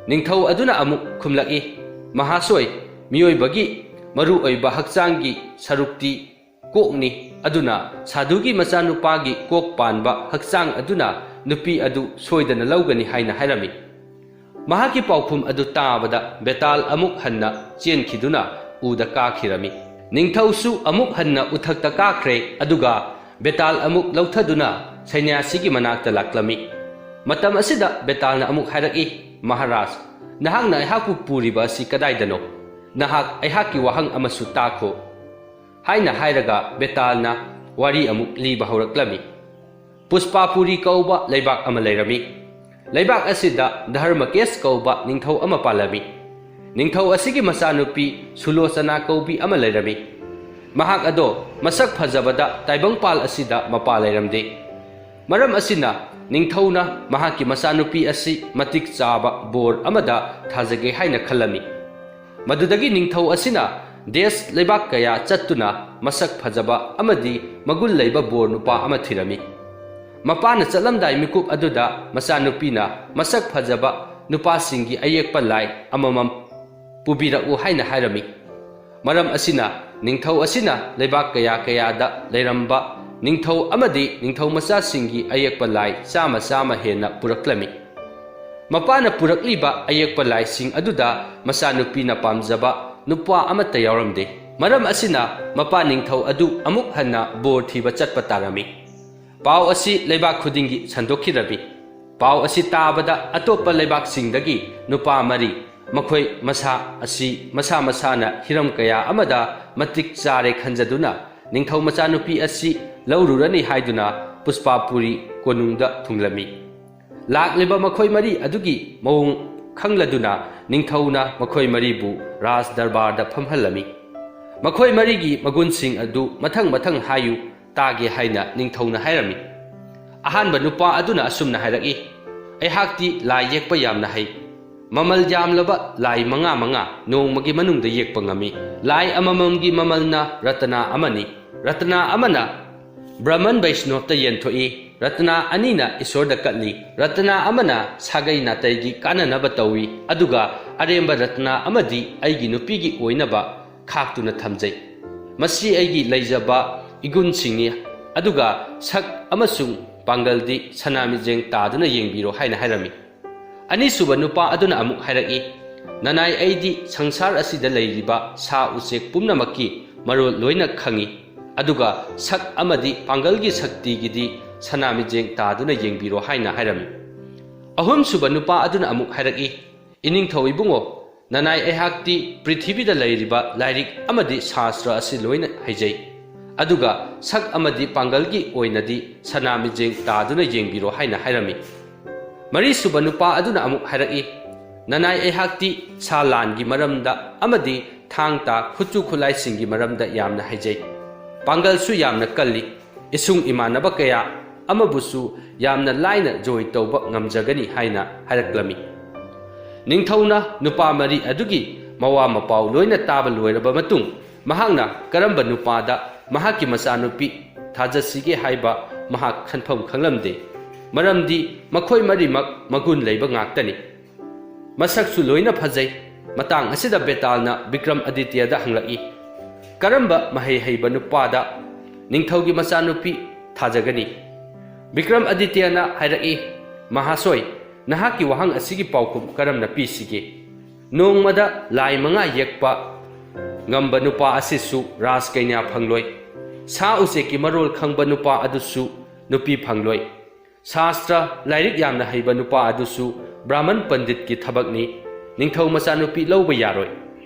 ꯅꯤꯡꯊꯧ ꯑꯗꯨꯅ ꯑꯃꯨꯛ ꯈꯨꯝꯂꯛꯏ, "ꯃꯍꯥꯁꯣꯏ, ꯃꯤꯑꯣꯏꯕꯒꯤ ꯃꯔꯨ ꯑꯣꯏꯕ ꯍꯛꯆꯥꯡꯒꯤ ꯁꯔꯨꯛꯇꯤ ꯀꯣꯛꯅꯤ, ꯑꯗꯨꯅ ꯁꯥꯙꯨꯒꯤ ꯃꯆꯥꯅꯨꯄꯥꯒꯤ ꯀꯣꯛ ꯄꯥꯟꯕ ꯍꯛꯆꯥꯡ ꯑꯗꯨꯅ ꯅꯨꯄꯤ ꯑꯗꯨ ꯁꯣꯏꯗꯅ ꯂꯧꯒꯅꯤ" ꯍꯥꯏꯅ ꯍꯥꯏꯔꯝꯃꯤ꯫ ꯃꯍꯥꯛꯀꯤ ꯄꯥꯎꯈꯨꯝ ꯑꯗꯨ ꯇꯥꯕꯗ ꯕꯦꯇꯥꯜ ꯑꯃꯨꯛ ꯍꯟꯅ ꯆꯦꯟꯈꯤꯗꯨꯅ ꯎꯗ ꯀꯥꯈꯤꯔꯝꯃꯤ꯫ ꯅꯤꯡꯊꯧꯁꯨ ꯑꯃꯨꯛ ꯍꯟꯅ ꯎꯊꯛꯇ ꯀꯥꯈ꯭ꯔꯦ, ꯑꯗꯨꯒ ꯕꯦꯇꯥꯜ ꯑꯃꯨꯛ ꯂꯧꯊꯗꯨꯅ ꯁꯩꯅ꯭ꯌꯥꯁꯤꯒꯤ ꯃꯅꯥꯛꯇ ꯂꯥꯛꯂꯝꯃꯤ꯫ ꯃꯇꯝ ꯑꯁꯤꯗ ꯕꯦꯇꯥꯜꯅ ꯑꯃꯨꯛ ꯍꯥꯏꯔꯛꯏ, "ꯃꯍꯥꯔꯥꯖ, ꯅꯍꯥꯛꯅ ꯑꯩꯍꯥꯛꯄꯨ ꯄꯨꯔꯤꯕ ꯑꯁꯤ ꯀꯗꯥꯏꯗꯅꯣ? ꯅꯍꯥꯛ ꯑꯩꯍꯥꯛꯀꯤ ꯋꯥꯍꯪ ꯑꯃꯁꯨ ꯇꯥꯈꯣ" ꯍꯥꯏꯅ ꯍꯥꯏꯔꯒ ꯕꯦꯇꯥꯜꯅ ꯋꯥꯔꯤ ꯑꯃꯨꯛ ꯂꯤꯕ ꯍꯧꯔꯛꯂꯝꯃꯤ꯫ ꯄꯨꯁꯄꯥꯄꯨꯔꯤ ꯀꯧꯕ ꯂꯩꯕꯥꯛ ꯑꯃ ꯂꯩꯔꯝꯃꯤ꯫ ꯂꯩꯕꯥꯛ ꯑꯁꯤꯗ ꯙꯔꯃꯀꯦꯁ ꯀꯧꯕ ꯅꯤꯡꯊꯧ ꯑꯃ ꯄꯥꯜꯂꯝꯃꯤ꯫ ꯅꯤꯡꯊꯧ ꯑꯁꯤꯒꯤ ꯃꯆꯥꯅꯨꯄꯤ ꯁꯨꯂꯣꯆꯅꯥ ꯀꯧꯕꯤ ꯑꯃ ꯂꯩꯔꯝꯃꯤ꯫ ꯃꯍꯥꯛ ꯑꯗꯣ ꯃꯁꯛ ꯐꯖꯕꯗ ꯇꯥꯏꯕꯪꯄꯥꯜ ꯑꯁꯤꯗ ꯃꯄꯥ ꯂꯩꯔꯝꯗꯦ꯫ ꯃꯔꯝ ꯑꯁꯤꯅ ꯅꯤꯡꯊꯧꯅ ꯃꯍꯥꯛꯀꯤ ꯃꯆꯥꯅꯨꯄꯤ ꯑꯁꯤ ꯃꯇꯤꯛ ꯆꯥꯕ ꯕꯣꯔ ꯑꯃꯗ ꯊꯥꯖꯒꯦ ꯍꯥꯏꯅ ꯈꯜꯂꯝꯃꯤ꯫ ꯃꯗꯨꯗꯒꯤ ꯅꯤꯡꯊꯧ ꯑꯁꯤꯅ ꯗꯦꯁ ꯂꯩꯕꯥꯛ ꯀꯌꯥ ꯆꯠꯇꯨꯅ ꯃꯁꯛ ꯐꯖꯕ ꯑꯃꯗꯤ ꯃꯒꯨꯟ ꯂꯩꯕ ꯕꯣꯔ ꯅꯨꯄꯥ ꯑꯃ ꯊꯤꯔꯝꯃꯤ꯫ ꯃꯄꯥꯅ ꯆꯠꯂꯝꯗꯥꯏ ꯃꯤꯀꯨꯞ ꯑꯗꯨꯗ ꯃꯆꯥꯅꯨꯄꯤꯅ ꯃꯁꯛ ꯐꯖꯕ ꯅꯨꯄꯥꯁꯤꯡꯒꯤ ꯑꯌꯦꯛꯄ ꯂꯥꯏ ꯑꯃꯃꯝ ꯄꯨꯕꯤꯔꯛꯎ ꯍꯥꯏꯅ ꯍꯥꯏꯔꯝꯃꯤ꯫ ꯃꯔꯝ ꯑꯁꯤꯅ ꯅꯤꯡꯊꯧ ꯑꯁꯤꯅ ꯂꯩꯕꯥꯛ ꯀꯌꯥ ꯀꯌꯥꯗ ꯂꯩꯔꯝꯕ ꯅꯤꯡꯊꯧ ꯑꯃꯗꯤ ꯅꯤꯡꯊꯧ ꯃꯆꯥꯁꯤꯡꯒꯤ ꯑꯌꯦꯛꯄ ꯂꯥꯏ ꯆꯥꯃ ꯆꯥꯃ ꯍꯦꯟꯅ ꯄꯨꯔꯛꯂꯝꯃꯤ꯫ ꯃꯄꯥꯅ ꯄꯨꯔꯛꯂꯤꯕ ꯑꯌꯦꯛꯄ ꯂꯥꯏꯁꯤꯡ ꯑꯗꯨꯗ ꯃꯆꯥꯅꯨꯄꯤꯅ ꯄꯥꯝꯖꯕ ꯅꯨꯄꯥ ꯑꯃꯠꯇ ꯌꯥꯎꯔꯝꯗꯦ꯫ ꯃꯔꯝ ꯑꯁꯤꯅ ꯃꯄꯥ ꯅꯤꯡꯊꯧ ꯑꯗꯨ ꯑꯃꯨꯛ ꯍꯟꯅ ꯕꯣꯔ ꯊꯤꯕ ꯆꯠꯄ ꯇꯥꯔꯝꯃꯤ꯫ ꯄꯥꯎ ꯑꯁꯤ ꯂꯩꯕꯥꯛ ꯈꯨꯗꯤꯡꯒꯤ ꯁꯟꯗꯣꯛꯈꯤꯔꯝꯃꯤ꯫ ꯄꯥꯎ ꯑꯁꯤ ꯇꯥꯕꯗ ꯑꯇꯣꯞꯄ ꯂꯩꯕꯥꯛꯁꯤꯡꯗꯒꯤ ꯅꯨꯄꯥ ꯃꯔꯤ, ꯃꯈꯣꯏ ꯃꯁꯥ ꯑꯁꯤ ꯃꯁꯥ ꯃꯁꯥꯅ ꯍꯤꯔꯝ ꯀꯌꯥ ꯑꯃꯗ ꯃꯇꯤꯛ ꯆꯥꯔꯦ ꯈꯟꯖꯗꯨꯅ ꯅꯤꯡꯊꯧ ꯃꯆꯥꯅꯨꯄꯤ ꯑꯁꯤ ꯂꯧꯔꯨꯔꯅꯤ ꯍꯥꯏꯗꯨꯅ ꯄꯨꯁꯄꯥꯄꯨꯔꯤ ꯀꯣꯅꯨꯡꯗ ꯊꯨꯡꯂꯝꯃꯤ꯫ ꯂꯥꯛꯂꯤꯕ ꯃꯈꯣꯏ ꯃꯔꯤ ꯑꯗꯨꯒꯤ ꯃꯑꯣꯡ ꯈꯪꯂꯗꯨꯅ ꯅꯤꯡꯊꯧꯅ ꯃꯈꯣꯏ ꯃꯔꯤꯕꯨ ꯔꯥꯖ ꯗꯔꯕꯥꯔꯗ ꯐꯝꯍꯜꯂꯝꯃꯤ꯫ ꯃꯈꯣꯏ ꯃꯔꯤꯒꯤ ꯃꯒꯨꯟꯁꯤꯡ ꯑꯗꯨ ꯃꯊꯪ ꯃꯊꯪ ꯍꯥꯏꯌꯨ ꯇꯥꯒꯦ ꯍꯥꯏꯅ ꯅꯤꯡꯊꯧꯅ ꯍꯥꯏꯔꯝꯃꯤ꯫ ꯑꯍꯥꯟꯕ ꯅꯨꯄꯥ ꯑꯗꯨꯅ ꯑꯁꯨꯝꯅ ꯍꯥꯏꯔꯛꯏ, "ꯑꯩꯍꯥꯛꯇꯤ ꯂꯥꯏ ꯌꯦꯛꯄ ꯌꯥꯝꯅ ꯍꯩ꯫ ꯃꯃꯜ ꯌꯥꯝꯂꯕ ꯂꯥꯏ ꯃꯉꯥ ꯃꯉꯥ ꯅꯣꯡꯃꯒꯤ ꯃꯅꯨꯡꯗ ꯌꯦꯛꯄ ꯉꯝꯃꯤ꯫ ꯂꯥꯏ ꯑꯃꯃꯝꯒꯤ ꯃꯃꯜꯅ ꯔꯇꯅꯥ ꯑꯃꯅꯤ꯫ ꯔꯇꯅꯥ ꯑꯃꯅ ꯕ꯭ꯔꯍꯃꯟ ꯕꯩꯁꯅꯣꯞꯇ ꯌꯦꯟꯊꯣꯛꯏ, ꯔꯇꯅꯥ ꯑꯅꯤꯅ ꯏꯁꯣꯔꯗ ꯀꯠꯂꯤ, ꯔꯇꯅꯥ ꯑꯃꯅ ꯁꯥꯒꯩ ꯅꯥꯇꯩꯒꯤ ꯀꯥꯟꯅꯅꯕ ꯇꯧꯏ, ꯑꯗꯨꯒ ꯑꯔꯦꯝꯕ ꯔꯇꯅꯥ ꯑꯃꯗꯤ ꯑꯩꯒꯤ ꯅꯨꯄꯤꯒꯤ ꯑꯣꯏꯅꯕ ꯈꯥꯛꯇꯨꯅ ꯊꯝꯖꯩ꯫ ꯃꯁꯤ ꯑꯩꯒꯤ ꯂꯩꯖꯕ ꯏꯒꯨꯟꯁꯤꯡꯅꯤ, ꯑꯗꯨꯒ ꯁꯛ ꯑꯃꯁꯨꯡ ꯄꯥꯡꯒꯜꯗꯤ ꯁꯅꯥꯃꯤꯠꯌꯦꯡ ꯇꯥꯗꯨꯅ ꯌꯦꯡꯕꯤꯔꯣ" ꯍꯥꯏꯅ ꯍꯥꯏꯔꯝꯃꯤ꯫ ꯑꯅꯤꯁꯨꯕ ꯅꯨꯄꯥ ꯑꯗꯨꯅ ꯑꯃꯨꯛ ꯍꯥꯏꯔꯛꯏ, "ꯅꯅꯥꯏ, ꯑꯩꯗꯤ ꯁꯪꯁꯥꯔ ꯑꯁꯤꯗ ꯂꯩꯔꯤꯕ ꯁꯥ ꯎꯆꯦꯛ ꯄꯨꯝꯅꯃꯛꯀꯤ ꯃꯔꯣꯜ ꯂꯣꯏꯅ ꯈꯪꯏ, ꯑꯗꯨꯒ ꯁꯛ ꯑꯃꯗꯤ ꯄꯥꯡꯒꯜꯒꯤ ꯁꯛꯇꯤꯒꯤꯗꯤ ꯁꯅꯥꯃꯤꯠꯌꯦꯡ ꯇꯥꯗꯨꯅ ꯌꯦꯡꯕꯤꯔꯣ" ꯍꯥꯏꯅ ꯍꯥꯏꯔꯝꯃꯤ꯫ ꯑꯍꯨꯝꯁꯨꯕ ꯅꯨꯄꯥ ꯑꯗꯨꯅ ꯑꯃꯨꯛ ꯍꯥꯏꯔꯛꯏ, "ꯏꯅꯤꯡꯊꯧ ꯏꯕꯨꯡꯉꯣ, ꯅꯅꯥꯏ, ꯑꯩꯍꯥꯛꯇꯤ ꯄ꯭ꯔꯤꯊꯤꯕꯤꯗ ꯂꯩꯔꯤꯕ ꯂꯥꯏꯔꯤꯛ ꯑꯃꯗꯤ ꯁꯥꯁꯇ꯭ꯔ ꯑꯁꯤ ꯂꯣꯏꯅ ꯍꯩꯖꯩ, ꯑꯗꯨꯒ ꯁꯛ ꯑꯃꯗꯤ ꯄꯥꯡꯒꯜꯒꯤ ꯑꯣꯏꯅꯗꯤ ꯁꯅꯥꯃꯤꯠꯌꯦꯡ ꯇꯥꯗꯨꯅ ꯌꯦꯡꯕꯤꯔꯣ" ꯍꯥꯏꯅ ꯍꯥꯏꯔꯝꯃꯤ꯫ ꯃꯔꯤꯁꯨꯕ ꯅꯨꯄꯥ ꯑꯗꯨꯅ ꯑꯃꯨꯛ ꯍꯥꯏꯔꯛꯏ, "ꯅꯅꯥꯏ, ꯑꯩꯍꯥꯛꯇꯤ ꯁꯥ ꯂꯥꯟꯒꯤ ꯃꯔꯝꯗ ꯑꯃꯗꯤ ꯊꯥꯡ ꯇꯥ ꯈꯨꯠꯁꯨ ꯈꯨꯠꯂꯥꯏꯁꯤꯡꯒꯤ ꯃꯔꯝꯗ ꯌꯥꯝꯅ ꯍꯩꯖꯩ꯫ ꯄꯥꯡꯒꯜꯁꯨ ꯌꯥꯝꯅ ꯀꯜꯂꯤ꯫ ꯏꯁꯨꯡ ꯏꯃꯥꯟꯅꯕ ꯀꯌꯥ ꯑꯃꯕꯨꯁꯨ ꯌꯥꯝꯅ ꯂꯥꯏꯅ ꯖꯣꯏ ꯇꯧꯕ ꯉꯝꯖꯒꯅꯤ" ꯍꯥꯏꯅ ꯍꯥꯏꯔꯛꯂꯝꯃꯤ꯫ ꯅꯤꯡꯊꯧꯅ ꯅꯨꯄꯥ ꯃꯔꯤ ꯑꯗꯨꯒꯤ ꯃꯋꯥ ꯃꯄꯥꯎ ꯂꯣꯏꯅ ꯇꯥꯕ ꯂꯣꯏꯔꯕ ꯃꯇꯨꯡ, ꯃꯍꯥꯛꯅ ꯀꯔꯝꯕ ꯅꯨꯄꯥꯗ ꯃꯍꯥꯛꯀꯤ ꯃꯆꯥꯅꯨꯄꯤ ꯊꯥꯖꯁꯤꯒꯦ ꯍꯥꯏꯕ ꯃꯍꯥꯛ ꯈꯟꯐꯝ ꯈꯪꯂꯝꯗꯦ, ꯃꯔꯝꯗꯤ ꯃꯈꯣꯏ ꯃꯔꯤꯃꯛ ꯃꯒꯨꯟ ꯂꯩꯕ ꯉꯥꯛꯇꯅꯤ꯫ ꯃꯁꯛꯁꯨ ꯂꯣꯏꯅ ꯐꯖꯩ꯫ ꯃꯇꯥꯡ ꯑꯁꯤꯗ ꯕꯦꯇꯥꯜꯅ ꯕꯤꯀ꯭ꯔꯝ ꯑꯗꯤꯇ꯭ꯌꯗ ꯍꯪꯂꯛꯏ, "ꯀꯔꯝꯕ ꯃꯍꯩ ꯍꯩꯕ ꯅꯨꯄꯥꯗ ꯅꯤꯡꯊꯧꯒꯤ ꯃꯆꯥꯅꯨꯄꯤ ꯊꯥꯖꯒꯅꯤ?" ꯕꯤꯀ꯭ꯔꯝ ꯑꯗꯤꯇ꯭ꯌꯅ ꯍꯥꯏꯔꯛꯏ, "ꯃꯍꯥꯁꯣꯏ, ꯅꯍꯥꯛꯀꯤ ꯋꯥꯍꯪ ꯑꯁꯤꯒꯤ ꯄꯥꯎꯈꯨꯝ ꯀꯔꯝꯅ ꯄꯤꯁꯤꯒꯦ? ꯅꯣꯡꯃꯗ ꯂꯥꯏ ꯃꯉꯥ ꯌꯦꯛꯄ ꯉꯝꯕ ꯅꯨꯄꯥ ꯑꯁꯤꯁꯨ ꯔꯥꯖꯀꯩꯅ꯭ꯌꯥ ꯐꯪꯂꯣꯏ꯫ ꯁꯥ ꯎꯆꯦꯛꯀꯤ ꯃꯔꯣꯜ ꯈꯪꯕ ꯅꯨꯄꯥ ꯑꯗꯨꯁꯨ ꯅꯨꯄꯤ ꯐꯪꯂꯣꯏ꯫ ꯁꯥꯁꯇ꯭ꯔ ꯂꯥꯏꯔꯤꯛ ꯌꯥꯝꯅ ꯍꯩꯕ ꯅꯨꯄꯥ ꯑꯗꯨꯁꯨ ꯕ꯭ꯔꯥꯍꯃꯟ ꯄꯟꯗꯤꯠꯀꯤ ꯊꯕꯛꯅꯤ꯫ ꯅꯤꯡꯊꯧ ꯃꯆꯥꯅꯨꯄꯤ ꯂꯧꯕ ꯌꯥꯔꯣꯏ꯫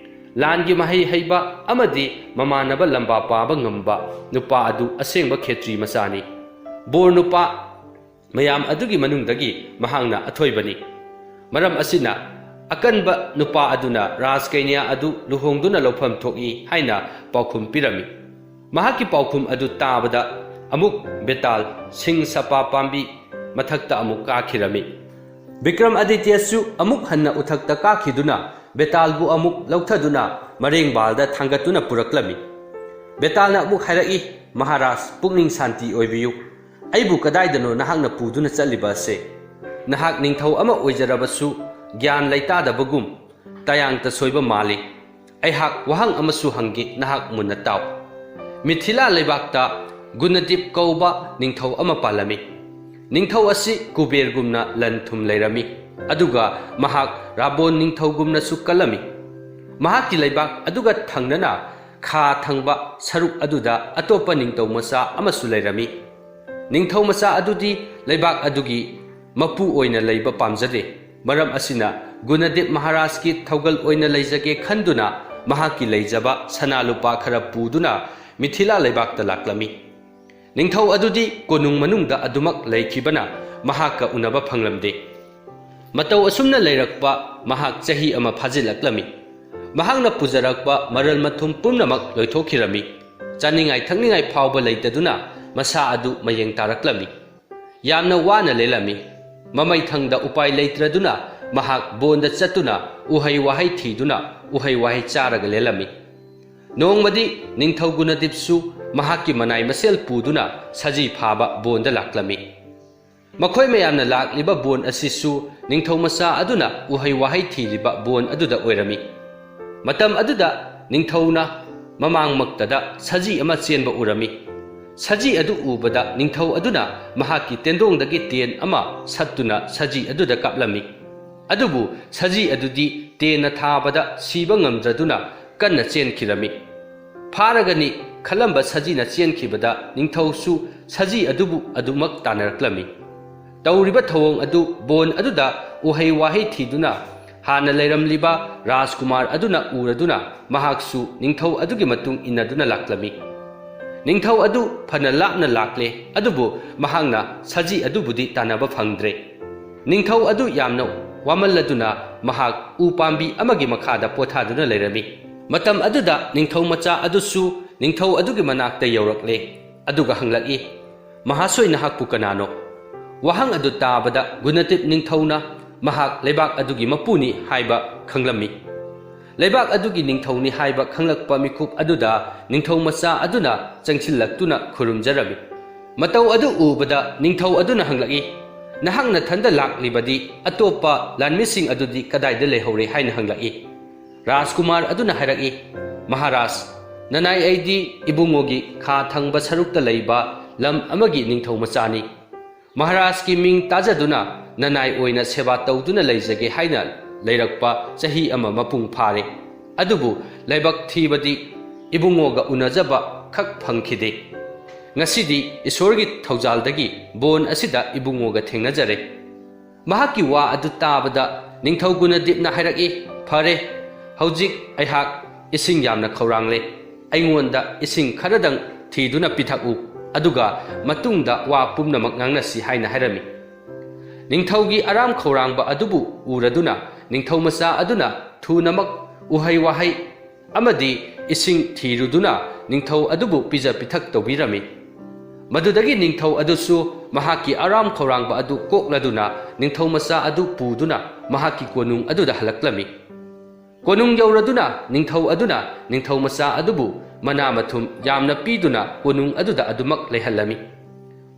ꯂꯥꯟꯒꯤ ꯃꯍꯩ ꯍꯩꯕ ꯑꯃꯗꯤ ꯃꯃꯥꯟꯅꯕ ꯂꯝꯕꯥ ꯄꯥꯕ ꯉꯝꯕ ꯅꯨꯄꯥ ꯑꯗꯨ ꯑꯁꯦꯡꯕ ꯈꯦꯇ꯭ꯔꯤ ꯃꯆꯥꯅꯤ꯫ ꯕꯣꯔ ꯅꯨꯄꯥ ꯃꯌꯥꯝ ꯑꯗꯨꯒꯤ ꯃꯅꯨꯡꯗꯒꯤ ꯃꯍꯥꯛꯅ ꯑꯊꯣꯏꯕꯅꯤ꯫ ꯃꯔꯝ ꯑꯁꯤꯅ, ꯑꯀꯟꯕ ꯅꯨꯄꯥ ꯑꯗꯨꯅ ꯔꯥꯖꯀꯩꯅ꯭ꯌꯥ ꯑꯗꯨ ꯂꯨꯍꯣꯡꯗꯨꯅ ꯂꯧꯐꯝ ꯊꯣꯛꯏ" ꯍꯥꯏꯅ ꯄꯥꯎꯈꯨꯝ ꯄꯤꯔꯝꯃꯤ꯫ ꯃꯍꯥꯛꯀꯤ ꯄꯥꯎꯈꯨꯝ ꯑꯗꯨ ꯇꯥꯕꯗ ꯑꯃꯨꯛ ꯕꯦꯇꯥꯜ ꯁꯤꯡ ꯁꯄꯥ ꯄꯥꯝꯕꯤ ꯃꯊꯛꯇ ꯑꯃꯨꯛ ꯀꯥꯈꯤꯔꯝꯃꯤ꯫ ꯕꯤꯀ꯭ꯔꯝ ꯑꯗꯤꯇ꯭ꯌꯁꯨ ꯑꯃꯨꯛ ꯍꯟꯅ ꯎꯊꯛꯇ ꯀꯥꯈꯤꯗꯨꯅ ꯕꯦꯇꯥꯜꯕꯨ ꯑꯃꯨꯛ ꯂꯧꯊꯗꯨꯅ ꯃꯔꯦꯡꯕꯥꯜꯗ ꯊꯥꯡꯒꯠꯇꯨꯅ ꯄꯨꯔꯛꯂꯝꯃꯤ꯫ ꯕꯦꯇꯥꯜꯅ ꯑꯃꯨꯛ ꯍꯥꯏꯔꯛꯏ, "ꯃꯍꯥꯔꯥꯖ, ꯄꯨꯛꯅꯤꯡ ꯁꯥꯟꯇꯤ ꯑꯣꯏꯕꯤꯌꯨ꯫ ꯑꯩꯕꯨ ꯀꯗꯥꯏꯗꯅꯣ ꯅꯍꯥꯛꯅ ꯄꯨꯗꯨꯅ ꯆꯠꯂꯤꯕ ꯑꯁꯦ? ꯅꯍꯥꯛ ꯅꯤꯡꯊꯧ ꯑꯃ ꯑꯣꯏꯖꯔꯕꯁꯨ ꯒ꯭ꯌꯥꯟ ꯂꯩꯇꯥꯗꯕꯒꯨꯝ ꯇꯌꯥꯡꯇ ꯁꯣꯏꯕ ꯃꯥꯜꯂꯤ꯫ ꯑꯩꯍꯥꯛ ꯋꯥꯍꯪ ꯑꯃꯁꯨ ꯍꯪꯒꯦ, ꯅꯍꯥꯛ ꯃꯨꯟꯅ ꯇꯥꯎ꯫ ꯃꯤꯊꯤꯂꯥ ꯂꯩꯕꯥꯛꯇ ꯒꯨꯅꯗꯤꯞ ꯀꯧꯕ ꯅꯤꯡꯊꯧ ꯑꯃ ꯄꯥꯜꯂꯝꯃꯤ꯫ ꯅꯤꯡꯊꯧ ꯑꯁꯤ ꯀꯨꯕꯦꯔꯒꯨꯝꯅ ꯂꯟ ꯊꯨꯝ ꯂꯩꯔꯝꯃꯤ, ꯑꯗꯨꯒ ꯃꯍꯥꯛ ꯔꯥꯕꯣꯟ ꯅꯤꯡꯊꯧꯒꯨꯝꯅꯁꯨ ꯀꯜꯂꯝꯃꯤ꯫ ꯃꯍꯥꯛꯀꯤ ꯂꯩꯕꯥꯛ ꯑꯗꯨꯒ ꯊꯪꯅꯅ ꯈꯥ ꯊꯪꯕ ꯁꯔꯨꯛ ꯑꯗꯨꯗ ꯑꯇꯣꯞꯄ ꯅꯤꯡꯊꯧ ꯃꯆꯥ ꯑꯃꯁꯨ ꯂꯩꯔꯝꯃꯤ꯫ ꯅꯤꯡꯊꯧ ꯃꯆꯥ ꯑꯗꯨꯗꯤ ꯂꯩꯕꯥꯛ ꯑꯗꯨꯒꯤ ꯃꯄꯨ ꯑꯣꯏꯅ ꯂꯩꯕ ꯄꯥꯝꯖꯗꯦ꯫ ꯃꯔꯝ ꯑꯁꯤꯅ, ꯒꯨꯅꯗꯦꯕ ꯃꯍꯥꯔꯥꯖꯀꯤ ꯊꯧꯒꯜ ꯑꯣꯏꯅ ꯂꯩꯖꯒꯦ ꯈꯟꯗꯨꯅ ꯃꯍꯥꯛꯀꯤ ꯂꯩꯖꯕ ꯁꯅꯥ ꯂꯨꯄꯥ ꯈꯔ ꯄꯨꯗꯨꯅ ꯃꯤꯊꯤꯂꯥ ꯂꯩꯕꯥꯛꯇ ꯂꯥꯛꯂꯝꯃꯤ꯫ ꯅꯤꯡꯊꯧ ꯑꯗꯨꯗꯤ ꯀꯣꯅꯨꯡ ꯃꯅꯨꯡꯗ ꯑꯗꯨꯃꯛ ꯂꯩꯈꯤꯕꯅ ꯃꯍꯥꯛꯀ ꯎꯅꯕ ꯐꯪꯂꯝꯗꯦ꯫ ꯃꯇꯧ ꯑꯁꯨꯝꯅ ꯂꯩꯔꯛꯄ ꯃꯍꯥꯛ ꯆꯍꯤ ꯑꯃ ꯐꯥꯖꯤꯜꯂꯛꯂꯝꯃꯤ꯫ ꯃꯍꯥꯛꯅ ꯄꯨꯖꯔꯛꯄ ꯃꯔꯜ ꯃꯊꯨꯝ ꯄꯨꯝꯅꯃꯛ ꯂꯣꯏꯊꯣꯛꯈꯤꯔꯝꯃꯤ꯫ ꯆꯥꯅꯤꯡꯉꯥꯏ ꯊꯛꯅꯤꯡꯉꯥꯏ ꯐꯥꯎꯕ ꯂꯩꯇꯗꯨꯅ ꯃꯁꯥ ꯑꯗꯨ ꯃꯌꯦꯡ ꯇꯥꯔꯛꯂꯝꯃꯤ꯫ ꯌꯥꯝꯅ ꯋꯥꯅ ꯂꯦꯜꯂꯝꯃꯤ꯫ ꯃꯃꯩꯊꯪꯗ ꯎꯄꯥꯏ ꯂꯩꯇ꯭ꯔꯗꯨꯅ ꯃꯍꯥꯛ ꯕꯣꯟꯗ ꯆꯠꯇꯨꯅ ꯎꯍꯩ ꯋꯥꯍꯩ ꯊꯤꯗꯨꯅ ꯎꯍꯩ ꯋꯥꯍꯩ ꯆꯥꯔꯒ ꯂꯦꯜꯂꯝꯃꯤ꯫ ꯅꯣꯡꯃꯗꯤ ꯅꯤꯡꯊꯧ ꯒꯨꯅꯗꯤꯞꯁꯨ ꯃꯍꯥꯛꯀꯤ ꯃꯅꯥꯏ ꯃꯁꯦꯜ ꯄꯨꯗꯨꯅ ꯁꯖꯤ ꯐꯥꯕ ꯕꯣꯟꯗ ꯂꯥꯛꯂꯝꯃꯤ꯫ ꯃꯈꯣꯏ ꯃꯌꯥꯝꯅ ꯂꯥꯛꯂꯤꯕ ꯕꯣꯟ ꯑꯁꯤꯁꯨ ꯅꯤꯡꯊꯧ ꯃꯆꯥ ꯑꯗꯨꯅ ꯎꯍꯩ ꯋꯥꯍꯩ ꯊꯤꯔꯤꯕ ꯕꯣꯟ ꯑꯗꯨꯗ ꯑꯣꯏꯔꯝꯃꯤ꯫ ꯃꯇꯝ ꯑꯗꯨꯗ ꯅꯤꯡꯊꯧꯅ ꯃꯃꯥꯡꯃꯛꯇꯗ ꯁꯖꯤ ꯑꯃ ꯆꯦꯟꯕ ꯎꯔꯝꯃꯤ꯫ ꯁꯖꯤ ꯑꯗꯨ ꯎꯕꯗ ꯅꯤꯡꯊꯧ ꯑꯗꯨꯅ ꯃꯍꯥꯛꯀꯤ ꯇꯦꯟꯗꯣꯡꯗꯒꯤ ꯇꯦꯟ ꯑꯃ ꯁꯠꯇꯨꯅ ꯁꯖꯤ ꯑꯗꯨꯗ ꯀꯥꯞꯂꯝꯃꯤ꯫ ꯑꯗꯨꯕꯨ ꯁꯖꯤ ꯑꯗꯨꯗꯤ ꯇꯦꯟꯅ ꯊꯥꯕꯗ ꯁꯤꯕ ꯉꯝꯗ꯭ꯔꯗꯨꯅ ꯀꯟꯅ ꯆꯦꯟꯈꯤꯔꯝꯃꯤ꯫ ꯐꯥꯔꯒꯅꯤ ꯈꯜꯂꯝꯕ ꯁꯖꯤꯅ ꯆꯦꯟꯈꯤꯕꯗ ꯅꯤꯡꯊꯧꯁꯨ ꯁꯖꯤ ꯑꯗꯨꯕꯨ ꯑꯗꯨꯃꯛ ꯇꯥꯟꯅꯔꯛꯂꯝꯃꯤ꯫ ꯇꯧꯔꯤꯕ ꯊꯧꯑꯣꯡ ꯑꯗꯨ ꯕꯣꯟ ꯑꯗꯨꯗ ꯎꯍꯩ ꯋꯥꯍꯩ ꯊꯤꯗꯨꯅ ꯍꯥꯟꯅ ꯂꯩꯔꯝꯂꯤꯕ ꯔꯥꯖꯀꯨꯃꯥꯔ ꯑꯗꯨꯅ ꯎꯔꯗꯨꯅ ꯃꯍꯥꯛꯁꯨ ꯅꯤꯡꯊꯧ ꯑꯗꯨꯒꯤ ꯃꯇꯨꯡ ꯏꯟꯅꯗꯨꯅ ꯂꯥꯛꯂꯝꯃꯤ꯫ ꯅꯤꯡꯊꯧ ꯑꯗꯨ ꯐꯅ ꯂꯥꯞꯅ ꯂꯥꯛꯂꯦ, ꯑꯗꯨꯕꯨ ꯃꯍꯥꯛꯅ ꯁꯖꯤ ꯑꯗꯨꯕꯨꯗꯤ ꯇꯥꯟꯅꯕ ꯐꯪꯗ꯭ꯔꯦ꯫ ꯅꯤꯡꯊꯧ ꯑꯗꯨ ꯌꯥꯝꯅ ꯋꯥꯃꯜꯂꯗꯨꯅ ꯃꯍꯥꯛ ꯎ ꯄꯥꯝꯕꯤ ꯑꯃꯒꯤ ꯃꯈꯥꯗ ꯄꯣꯊꯥꯗꯨꯅ ꯂꯩꯔꯝꯃꯤ꯫ ꯃꯇꯝ ꯑꯗꯨꯗ ꯅꯤꯡꯊꯧ ꯃꯆꯥ ꯑꯗꯨꯁꯨ ꯅꯤꯡꯊꯧ ꯑꯗꯨꯒꯤ ꯃꯅꯥꯛꯇ ꯌꯧꯔꯛꯂꯦ, ꯑꯗꯨꯒ ꯍꯪꯂꯛꯏ, "ꯃꯍꯥꯁꯣꯏ, ꯅꯍꯥꯛꯄꯨ ꯀꯅꯥꯅꯣ?" ꯋꯥꯍꯪ ꯑꯗꯨ ꯇꯥꯕꯗ ꯒꯨꯅꯇꯤꯞ ꯅꯤꯡꯊꯧꯅ ꯃꯍꯥꯛ ꯂꯩꯕꯥꯛ ꯑꯗꯨꯒꯤ ꯃꯄꯨꯅꯤ ꯍꯥꯏꯕ ꯈꯪꯂꯝꯃꯤ꯫ ꯂꯩꯕꯥꯛ ꯑꯗꯨꯒꯤ ꯅꯤꯡꯊꯧꯅꯤ ꯍꯥꯏꯕ ꯈꯪꯂꯛꯄ ꯃꯤꯀꯨꯞ ꯑꯗꯨꯗ ꯅꯤꯡꯊꯧ ꯃꯆꯥ ꯑꯗꯨꯅ ꯆꯪꯁꯤꯜꯂꯛꯇꯨꯅ ꯈꯨꯔꯨꯝꯖꯔꯝꯃꯤ꯫ ꯃꯇꯧ ꯑꯗꯨ ꯎꯕꯗ ꯅꯤꯡꯊꯧ ꯑꯗꯨꯅ ꯍꯪꯂꯛꯏ, "ꯅꯍꯥꯛ ꯅꯊꯟꯗ ꯂꯥꯛꯂꯤꯕꯗꯤ ꯑꯇꯣꯞꯄ ꯂꯥꯟꯃꯤꯁꯤꯡ ꯑꯗꯨꯗꯤ ꯀꯗꯥꯏꯗ ꯂꯩꯍꯧꯔꯦ?" ꯍꯥꯏꯅ ꯍꯪꯂꯛꯏ꯫ ꯔꯥꯖꯀꯨꯃꯥꯔ ꯑꯗꯨꯅ ꯍꯥꯏꯔꯛꯏ, "ꯃꯍꯥꯔꯥꯖ, ꯅꯅꯥꯏ ꯑꯩꯗꯤ ꯏꯕꯨꯡꯉꯣꯒꯤ ꯈꯥ ꯊꯪꯕ ꯁꯔꯨꯛꯇ ꯂꯩꯕ ꯂꯝ ꯑꯃꯒꯤ ꯅꯤꯡꯊꯧ ꯃꯆꯥꯅꯤ꯫ ꯃꯍꯥꯔꯥꯖꯀꯤ ꯃꯤꯡ ꯇꯥꯖꯗꯨꯅ ꯅꯅꯥꯏ ꯑꯣꯏꯅ ꯁꯦꯕꯥ ꯇꯧꯗꯨꯅ ꯂꯩꯖꯒꯦ ꯍꯥꯏꯅ ꯂꯩꯔꯛꯄ ꯆꯍꯤ ꯑꯃ ꯃꯄꯨꯡ ꯐꯥꯔꯦ꯫ ꯑꯗꯨꯕꯨ ꯂꯥꯏꯕꯛ ꯊꯤꯕꯗꯤ ꯏꯕꯨꯡꯉꯣꯒ ꯎꯅꯖꯕ ꯈꯛ ꯐꯪꯈꯤꯗꯦ꯫ ꯉꯁꯤꯗꯤ ꯏꯁꯣꯔꯒꯤ ꯊꯧꯖꯥꯜꯗꯒꯤ ꯕꯣꯟ ꯑꯁꯤꯗ ꯏꯕꯨꯡꯉꯣꯒ ꯊꯦꯡꯅꯖꯔꯦ꯫" ꯃꯍꯥꯛꯀꯤ ꯋꯥ ꯑꯗꯨ ꯇꯥꯕꯗ ꯅꯤꯡꯊꯧ ꯒꯨꯅꯗꯤꯞꯅ ꯍꯥꯏꯔꯛꯏ, "ꯐꯔꯦ, ꯍꯧꯖꯤꯛ ꯑꯩꯍꯥꯛ ꯏꯁꯤꯡ ꯌꯥꯝꯅ ꯈꯧꯔꯥꯡꯂꯦ꯫ ꯑꯩꯉꯣꯟꯗ ꯏꯁꯤꯡ ꯈꯔꯗꯪ ꯊꯤꯗꯨꯅ ꯄꯤꯊꯛꯎ, ꯑꯗꯨꯒ ꯃꯇꯨꯡꯗ ꯋꯥ ꯄꯨꯝꯅꯃꯛ ꯉꯥꯡꯅꯁꯤ" ꯍꯥꯏꯅ ꯍꯥꯏꯔꯝꯃꯤ꯫ ꯅꯤꯡꯊꯧꯒꯤ ꯑꯔꯥꯝ ꯈꯧꯔꯥꯡꯕ ꯑꯗꯨꯕꯨ ꯎꯔꯗꯨꯅ ꯅꯤꯡꯊꯧ ꯃꯆꯥ ꯑꯗꯨꯅ ꯊꯨꯅꯃꯛ ꯎꯍꯩ ꯋꯥꯍꯩ ꯑꯃꯗꯤ ꯏꯁꯤꯡ ꯊꯤꯔꯨꯗꯨꯅ ꯅꯤꯡꯊꯧ ꯑꯗꯨꯕꯨ ꯄꯤꯖ ꯄꯤꯊꯛ ꯇꯧꯕꯤꯔꯝꯃꯤ꯫ ꯃꯗꯨꯗꯒꯤ ꯅꯤꯡꯊꯧ ꯑꯗꯨꯁꯨ ꯃꯍꯥꯛꯀꯤ ꯑꯔꯥꯝ ꯈꯧꯔꯥꯡꯕ ꯑꯗꯨ ꯀꯣꯛꯂꯗꯨꯅ ꯅꯤꯡꯊꯧ ꯃꯆꯥ ꯑꯗꯨ ꯄꯨꯗꯨꯅ ꯃꯍꯥꯛꯀꯤ ꯀꯣꯅꯨꯡ ꯑꯗꯨꯗ ꯍꯜꯂꯛꯂꯝꯃꯤ꯫ ꯀꯣꯅꯨꯡ ꯌꯧꯔꯗꯨꯅ ꯅꯤꯡꯊꯧ ꯑꯗꯨꯅ ꯅꯤꯡꯊꯧ ꯃꯆꯥ ꯑꯗꯨꯕꯨ ꯃꯅꯥ ꯃꯊꯨꯝ ꯌꯥꯝꯅ ꯄꯤꯗꯨꯅ ꯀꯣꯅꯨꯡ ꯑꯗꯨꯗ ꯑꯗꯨꯃꯛ ꯂꯩꯍꯜꯂꯝꯃꯤ꯫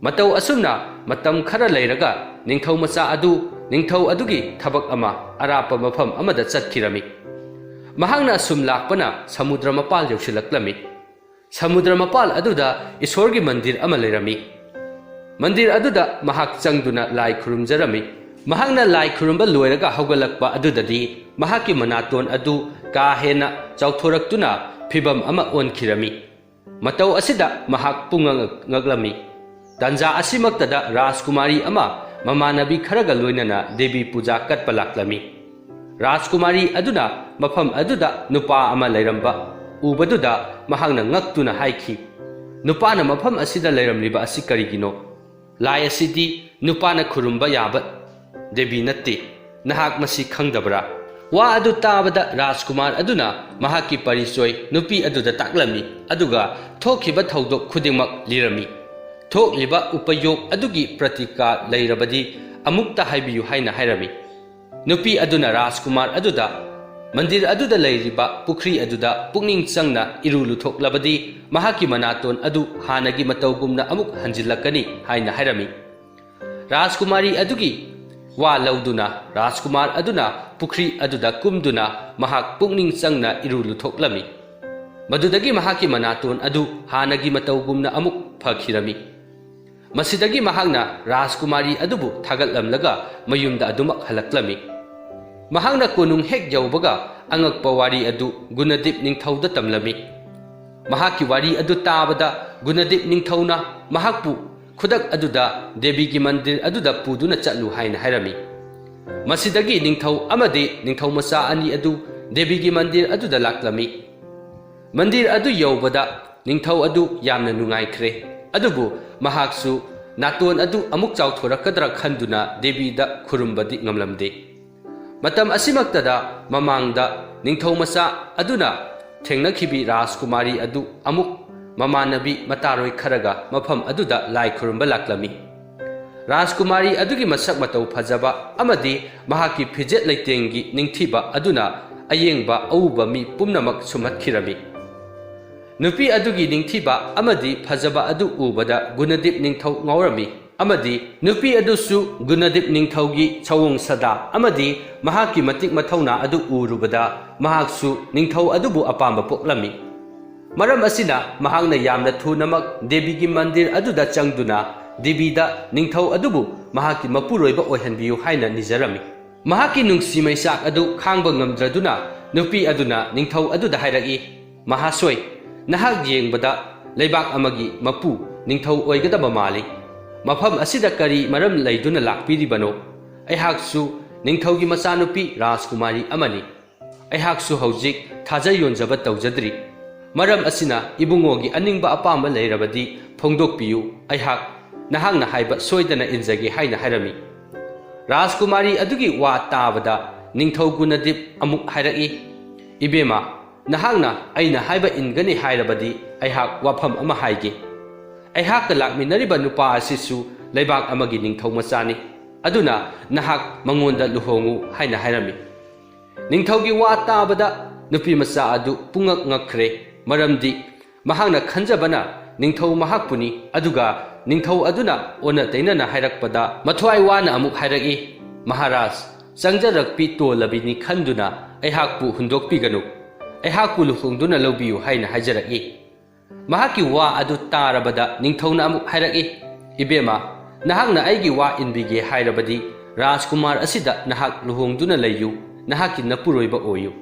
ꯃꯇꯧ ꯑꯁꯨꯝꯅ ꯃꯇꯝ ꯈꯔ ꯂꯩꯔꯒ ꯅꯤꯡꯊꯧ ꯃꯆꯥ ꯑꯗꯨ ꯅꯤꯡꯊꯧ ꯑꯗꯨꯒꯤ ꯊꯕꯛ ꯑꯃ ꯑꯔꯥꯞꯄ ꯃꯐꯝ ꯑꯃꯗ ꯆꯠꯈꯤꯔꯝꯃꯤ꯫ ꯃꯍꯥꯛꯅ ꯑꯁꯨꯝ ꯂꯥꯛꯄꯅ ꯁꯃꯨꯗ꯭ꯔ ꯃꯄꯥꯜ ꯌꯧꯁꯤꯜꯂꯛꯂꯝꯃꯤ꯫ ꯁꯃꯨꯗ꯭ꯔ ꯃꯄꯥꯜ ꯑꯗꯨꯗ ꯏꯁꯣꯔꯒꯤ ꯃꯟꯗꯤꯔ ꯑꯃ ꯂꯩꯔꯝꯃꯤ꯫ ꯃꯟꯗꯤꯔ ꯑꯗꯨꯗ ꯃꯍꯥꯛ ꯆꯪꯗꯨꯅ ꯂꯥꯏ ꯈꯨꯔꯨꯝꯖꯔꯝꯃꯤ꯫ ꯃꯍꯥꯛꯅ ꯂꯥꯏ ꯈꯨꯔꯨꯝꯕ ꯂꯣꯏꯔꯒ ꯍꯧꯒꯠꯂꯛꯄ ꯑꯗꯨꯗꯗꯤ ꯃꯍꯥꯛꯀꯤ ꯃꯅꯥꯇꯣꯟ ꯑꯗꯨ ꯀꯥ ꯍꯦꯟꯅ ꯆꯥꯎꯊꯣꯔꯛꯇꯨꯅ ꯐꯤꯚꯝ ꯑꯃ ꯑꯣꯟꯈꯤꯔꯝꯃꯤ꯫ ꯃꯇꯧ ꯑꯁꯤꯗ ꯃꯍꯥꯛ ꯄꯨꯡꯉꯛ ꯉꯛꯂꯝꯃꯤ꯫ ꯇꯥꯟꯖꯥ ꯑꯁꯤꯃꯛꯇꯗ ꯔꯥꯖꯀꯨꯃꯥꯔꯤ ꯑꯃ ꯃꯃꯥꯟꯅꯕꯤ ꯈꯔꯒ ꯂꯣꯏꯅꯅ ꯗꯦꯕꯤ ꯄꯨꯖꯥ ꯀꯠꯄ ꯂꯥꯛꯂꯝꯃꯤ꯫ ꯔꯥꯖꯀꯨꯃꯥꯔꯤ ꯑꯗꯨꯅ ꯃꯐꯝ ꯑꯗꯨꯗ ꯅꯨꯄꯥ ꯑꯃ ꯂꯩꯔꯝꯕ ꯎꯕꯗꯨꯗ ꯃꯍꯥꯛꯅ ꯉꯛꯇꯨꯅ ꯍꯥꯏꯈꯤ, "ꯅꯨꯄꯥꯅ ꯃꯐꯝ ꯑꯁꯤꯗ ꯂꯩꯔꯝꯂꯤꯕ ꯑꯁꯤ ꯀꯔꯤꯒꯤꯅꯣ? ꯂꯥꯏ ꯑꯁꯤꯗꯤ ꯅꯨꯄꯥꯅ ꯈꯨꯔꯨꯝꯕ ꯌꯥꯕ ꯗꯦꯕꯤ ꯅꯠꯇꯦ꯫ ꯅꯍꯥꯛ ꯃꯁꯤ ꯈꯪꯗꯕ꯭ꯔꯥ?" ꯋꯥ ꯑꯗꯨ ꯇꯥꯕꯗ ꯔꯥꯖꯀꯨꯃꯥꯔ ꯑꯗꯨꯅ ꯃꯍꯥꯛꯀꯤ ꯄꯔꯤꯆꯣꯏ ꯅꯨꯄꯤ ꯑꯗꯨꯗ ꯇꯥꯛꯂꯝꯃꯤ, ꯑꯗꯨꯒ ꯊꯣꯛꯈꯤꯕ ꯊꯧꯗꯣꯛ ꯈꯨꯗꯤꯡꯃꯛ ꯂꯤꯔꯝꯃꯤ꯫ ꯊꯣꯛꯂꯤꯕ ꯎꯄꯌꯣꯛ ꯑꯗꯨꯒꯤ ꯄ꯭ꯔꯇꯤꯀꯥ ꯂꯩꯔꯕꯗꯤ ꯑꯃꯨꯛꯇ ꯍꯥꯏꯕꯤꯌꯨ ꯍꯥꯏꯅ ꯍꯥꯏꯔꯝꯃꯤ꯫ ꯅꯨꯄꯤ ꯑꯗꯨꯅ ꯔꯥꯖꯀꯨꯃꯥꯔ ꯑꯗꯨꯗ ꯃꯟꯗꯤꯔ ꯑꯗꯨꯗ ꯂꯩꯔꯤꯕ ꯄꯨꯈ꯭ꯔꯤ ꯑꯗꯨꯗ ꯄꯨꯛꯅꯤꯡ ꯆꯪꯅ ꯏꯔꯨ ꯂꯨꯊꯣꯛꯂꯕꯗꯤ ꯃꯍꯥꯛꯀꯤ ꯃꯅꯥꯇꯣꯟ ꯑꯗꯨ ꯍꯥꯟꯅꯒꯤ ꯃꯇꯧꯒꯨꯝꯅ ꯑꯃꯨꯛ ꯍꯟꯖꯤꯜꯂꯛꯀꯅꯤ ꯍꯥꯏꯅ ꯍꯥꯏꯔꯝꯃꯤ꯫ ꯔꯥꯖꯀꯨꯃꯥꯔꯤ ꯑꯗꯨꯒꯤ ꯋꯥ ꯂꯧꯗꯨꯅ ꯔꯥꯖꯀꯨꯃꯥꯔ ꯑꯗꯨꯅ ꯄꯨꯈ꯭ꯔꯤ ꯑꯗꯨꯗ ꯀꯨꯝꯗꯨꯅ ꯃꯍꯥꯛ ꯄꯨꯛꯅꯤꯡ ꯆꯪꯅ ꯏꯔꯨ ꯂꯨꯊꯣꯛꯂꯝꯃꯤ꯫ ꯃꯗꯨꯗꯒꯤ ꯃꯍꯥꯛꯀꯤ ꯃꯅꯥꯇꯣꯟ ꯑꯗꯨ ꯍꯥꯟꯅꯒꯤ ꯃꯇꯧꯒꯨꯝꯅ ꯑꯃꯨꯛ ꯐꯈꯤꯔꯝꯃꯤ꯫ ꯃꯁꯤꯗꯒꯤ ꯃꯍꯥꯛꯅ ꯔꯥꯖꯀꯨꯃꯥꯔꯤ ꯑꯗꯨꯕꯨ ꯊꯥꯒꯠꯂꯝꯂꯒ ꯃꯌꯨꯝꯗ ꯑꯗꯨꯃꯛ ꯍꯜꯂꯛꯂꯝꯃꯤ꯫ ꯃꯍꯥꯛꯅ ꯀꯣꯅꯨꯡ ꯍꯦꯛ ꯌꯧꯕꯒ ꯑꯉꯛꯄ ꯋꯥꯔꯤ ꯑꯗꯨ ꯒꯨꯅꯗꯤꯞ ꯅꯤꯡꯊꯧꯗ ꯇꯝꯂꯝꯃꯤ꯫ ꯃꯍꯥꯛꯀꯤ ꯋꯥꯔꯤ ꯑꯗꯨ ꯇꯥꯕꯗ ꯒꯨꯅꯗꯤꯞ ꯅꯤꯡꯊꯧꯅ ꯃꯍꯥꯛꯄꯨ ꯈꯨꯗꯛ ꯑꯗꯨꯗ ꯗꯦꯕꯤꯒꯤ ꯃꯟꯗꯤꯔ ꯑꯗꯨꯗ ꯄꯨꯗꯨꯅ ꯆꯠꯂꯨ ꯍꯥꯏꯅ ꯍꯥꯏꯔꯝꯃꯤ꯫ ꯃꯁꯤꯗꯒꯤ ꯅꯤꯡꯊꯧ ꯑꯃꯗꯤ ꯅꯤꯡꯊꯧ ꯃꯆꯥ ꯑꯅꯤ ꯑꯗꯨ ꯗꯦꯕꯤꯒꯤ ꯃꯟꯗꯤꯔ ꯑꯗꯨꯗ ꯂꯥꯛꯂꯝꯃꯤ꯫ ꯃꯟꯗꯤꯔ ꯑꯗꯨ ꯌꯧꯕꯗ ꯅꯤꯡꯊꯧ ꯑꯗꯨ ꯌꯥꯝꯅ ꯅꯨꯡꯉꯥꯏꯈ꯭ꯔꯦ, ꯑꯗꯨꯕꯨ ꯃꯍꯥꯛꯁꯨ ꯅꯥꯇꯣꯟ ꯑꯗꯨ ꯑꯃꯨꯛ ꯆꯥꯎꯊꯣꯔꯛꯀꯗ꯭ꯔꯥ ꯈꯟꯗꯨꯅ ꯗꯦꯕꯤꯗ ꯈꯨꯔꯨꯝꯕꯗꯤ ꯉꯝꯂꯝꯗꯦ꯫ ꯃꯇꯝ ꯑꯁꯤꯃꯛꯇꯗ ꯃꯃꯥꯡꯗ ꯅꯤꯡꯊꯧ ꯃꯆꯥ ꯑꯗꯨꯅ ꯊꯦꯡꯅꯈꯤꯕꯤ ꯔꯥꯖꯀꯨꯃꯥꯔꯤ ꯑꯗꯨ ꯑꯃꯨꯛ ꯃꯃꯥꯟꯅꯕꯤ ꯃꯇꯥꯔꯣꯏ ꯈꯔꯒ ꯃꯐꯝ ꯑꯗꯨꯗ ꯂꯥꯏ ꯈꯨꯔꯨꯝꯕ ꯂꯥꯛꯂꯝꯃꯤ꯫ ꯔꯥꯖꯀꯨꯃꯥꯔꯤ ꯑꯗꯨꯒꯤ ꯃꯁꯛ ꯃꯇꯧ ꯐꯖꯕ ꯑꯃꯗꯤ ꯃꯍꯥꯛꯀꯤ ꯐꯤꯖꯦꯠ ꯂꯩꯇꯦꯡꯒꯤ ꯅꯤꯡꯊꯤꯕ ꯑꯗꯨꯅ ꯑꯌꯦꯡꯕ ꯑꯎꯕ ꯃꯤ ꯄꯨꯝꯅꯃꯛ ꯁꯨꯝꯍꯠꯈꯤꯔꯝꯃꯤ꯫ ꯅꯨꯄꯤ ꯑꯗꯨꯒꯤ ꯅꯤꯡꯊꯤꯕ ꯑꯃꯗꯤ ꯐꯖꯕ ꯑꯗꯨ ꯎꯕꯗ ꯒꯨꯅꯗꯤꯞ ꯅꯤꯡꯊꯧ ꯉꯥꯎꯔꯝꯃꯤ, ꯑꯃꯗꯤ ꯅꯨꯄꯤ ꯑꯗꯨꯁꯨ ꯒꯨꯅꯗꯤꯞ ꯅꯤꯡꯊꯧꯒꯤ ꯁꯑꯣꯡ ꯁꯥꯗꯥ ꯑꯃꯗꯤ ꯃꯍꯥꯛꯀꯤ ꯃꯇꯤꯛ ꯃꯊꯧꯅꯥ ꯑꯗꯨ ꯎꯔꯨꯕꯗ ꯃꯍꯥꯛꯁꯨ ꯅꯤꯡꯊꯧ ꯑꯗꯨꯕꯨ ꯑꯄꯥꯝꯕ ꯄꯣꯛꯂꯝꯃꯤ꯫ ꯃꯔꯝ ꯑꯁꯤꯅ ꯃꯍꯥꯛꯅ ꯌꯥꯝꯅ ꯊꯨꯅꯃꯛ ꯗꯦꯕꯤꯒꯤ ꯃꯟꯗꯤꯔ ꯑꯗꯨꯗ ꯆꯪꯗꯨꯅ ꯗꯦꯕꯤꯗ ꯅꯤꯡꯊꯧ ꯑꯗꯨꯕꯨ ꯃꯍꯥꯛꯀꯤ ꯃꯄꯨꯔꯣꯏꯕ ꯑꯣꯏꯍꯟꯕꯤꯌꯨ ꯍꯥꯏꯅ ꯅꯤꯖꯔꯝꯃꯤ꯫ ꯃꯍꯥꯛꯀꯤ ꯅꯨꯡꯁꯤ ꯃꯩꯆꯥꯛ ꯑꯗꯨ ꯈꯥꯡꯕ ꯉꯝꯗ꯭ꯔꯗꯨꯅ ꯅꯨꯄꯤ ꯑꯗꯨꯅ ꯅꯤꯡꯊꯧ ꯑꯗꯨꯗ ꯍꯥꯏꯔꯛꯏ, "ꯃꯍꯥꯁꯣꯏ, ꯅꯍꯥꯛ ꯌꯦꯡꯕꯗ ꯂꯩꯕꯥꯛ ꯑꯃꯒꯤ ꯃꯄꯨ ꯅꯤꯡꯊꯧ ꯑꯣꯏꯒꯗꯕ ꯃꯥꯜꯂꯤ꯫ ꯃꯐꯝ ꯑꯁꯤꯗ ꯀꯔꯤ ꯃꯔꯝ ꯂꯩꯗꯨꯅ ꯂꯥꯛꯄꯤꯔꯤꯕꯅꯣ? ꯑꯩꯍꯥꯛꯁꯨ ꯅꯤꯡꯊꯧꯒꯤ ꯃꯆꯥꯅꯨꯄꯤ ꯔꯥꯖꯀꯨꯃꯥꯔꯤ ꯑꯃꯅꯤ꯫ ꯑꯩꯍꯥꯛꯁꯨ ꯍꯧꯖꯤꯛ ꯊꯥꯖ ꯌꯣꯟꯖꯕ ꯇꯧꯖꯗ꯭ꯔꯤ꯫ ꯃꯔꯝ ꯑꯁꯤꯅ ꯏꯕꯨꯡꯉꯣꯒꯤ ꯑꯅꯤꯡꯕ ꯑꯄꯥꯝꯕ ꯂꯩꯔꯕꯗꯤ ꯐꯣꯡꯗꯣꯛꯄꯤꯌꯨ, ꯑꯩꯍꯥꯛ ꯅꯍꯥꯛꯅ ꯍꯥꯏꯕ ꯁꯣꯏꯗꯅ ꯏꯟꯖꯒꯦ" ꯍꯥꯏꯅ ꯍꯥꯏꯔꯝꯃꯤ꯫ ꯔꯥꯖꯀꯨꯃꯥꯔꯤ ꯑꯗꯨꯒꯤ ꯋꯥ ꯇꯥꯕꯗ ꯅꯤꯡꯊꯧ ꯒꯨꯅꯗꯤꯞ ꯑꯃꯨꯛ ꯍꯥꯏꯔꯛꯏ, "ꯏꯕꯦꯝꯃ, ꯅꯍꯥꯛꯅ ꯑꯩꯅ ꯍꯥꯏꯕ ꯏꯟꯒꯅꯤ ꯍꯥꯏꯔꯕꯗꯤ ꯑꯩꯍꯥꯛ ꯋꯥꯐꯝ ꯑꯃ ꯍꯥꯏꯒꯦ꯫ ꯑꯩꯍꯥꯛꯀ ꯂꯥꯛꯃꯤꯟꯅꯔꯤꯕ ꯅꯨꯄꯥ ꯑꯁꯤꯁꯨ ꯂꯩꯕꯥꯛ ꯑꯃꯒꯤ ꯅꯤꯡꯊꯧ ꯃꯆꯥꯅꯤ꯫ ꯑꯗꯨꯅ ꯅꯍꯥꯛ ꯃꯉꯣꯟꯗ ꯂꯨꯍꯣꯡꯉꯨ" ꯍꯥꯏꯅ ꯍꯥꯏꯔꯝꯃꯤ꯫ ꯅꯤꯡꯊꯧꯒꯤ ꯋꯥ ꯇꯥꯕꯗ ꯅꯨꯄꯤ ꯃꯆꯥ ꯑꯗꯨ ꯄꯨꯡꯉꯛ ꯉꯛꯈ꯭ꯔꯦ, ꯃꯔꯝꯗꯤ ꯃꯍꯥꯛꯅ ꯈꯟꯖꯕꯅ ꯅꯤꯡꯊꯧ ꯃꯍꯥꯛꯄꯨꯅꯤ꯫ ꯑꯗꯨꯒ ꯅꯤꯡꯊꯧ ꯑꯗꯨꯅ ꯑꯣꯟꯅ ꯇꯩꯅꯅ ꯍꯥꯏꯔꯛꯄꯗ ꯃꯊ꯭ꯋꯥꯏ ꯋꯥꯅ ꯑꯃꯨꯛ ꯍꯥꯏꯔꯛꯏ, "ꯃꯍꯥꯔꯥꯖ, ꯆꯪꯖꯔꯛꯄꯤ ꯇꯣꯜꯂꯕꯤꯅꯤ ꯈꯟꯗꯨꯅ ꯑꯩꯍꯥꯛꯄꯨ ꯍꯨꯟꯗꯣꯛꯄꯤꯒꯅꯨ, ꯑꯩꯍꯥꯛꯄꯨ ꯂꯨꯍꯣꯡꯗꯨꯅ ꯂꯧꯕꯤꯌꯨ" ꯍꯥꯏꯅ ꯍꯥꯏꯖꯔꯛꯏ꯫ ꯃꯍꯥꯛꯀꯤ ꯋꯥ ꯑꯗꯨ ꯇꯥꯔꯕꯗ ꯅꯤꯡꯊꯧꯅ ꯑꯃꯨꯛ ꯍꯥꯏꯔꯛꯏ, "ꯏꯕꯦꯝꯃ, ꯅꯍꯥꯛꯅ ꯑꯩꯒꯤ ꯋꯥ ꯏꯟꯕꯤꯒꯦ ꯍꯥꯏꯔꯕꯗꯤ ꯔꯥꯖꯀꯨꯃꯥꯔ ꯑꯁꯤꯗ ꯅꯍꯥꯛ ꯂꯨꯍꯣꯡꯗꯨꯅ ꯂꯩꯌꯨ, ꯅꯍꯥꯛꯀꯤ ꯅꯄꯨꯔꯣꯏꯕ ꯑꯣꯏꯌꯨ"꯫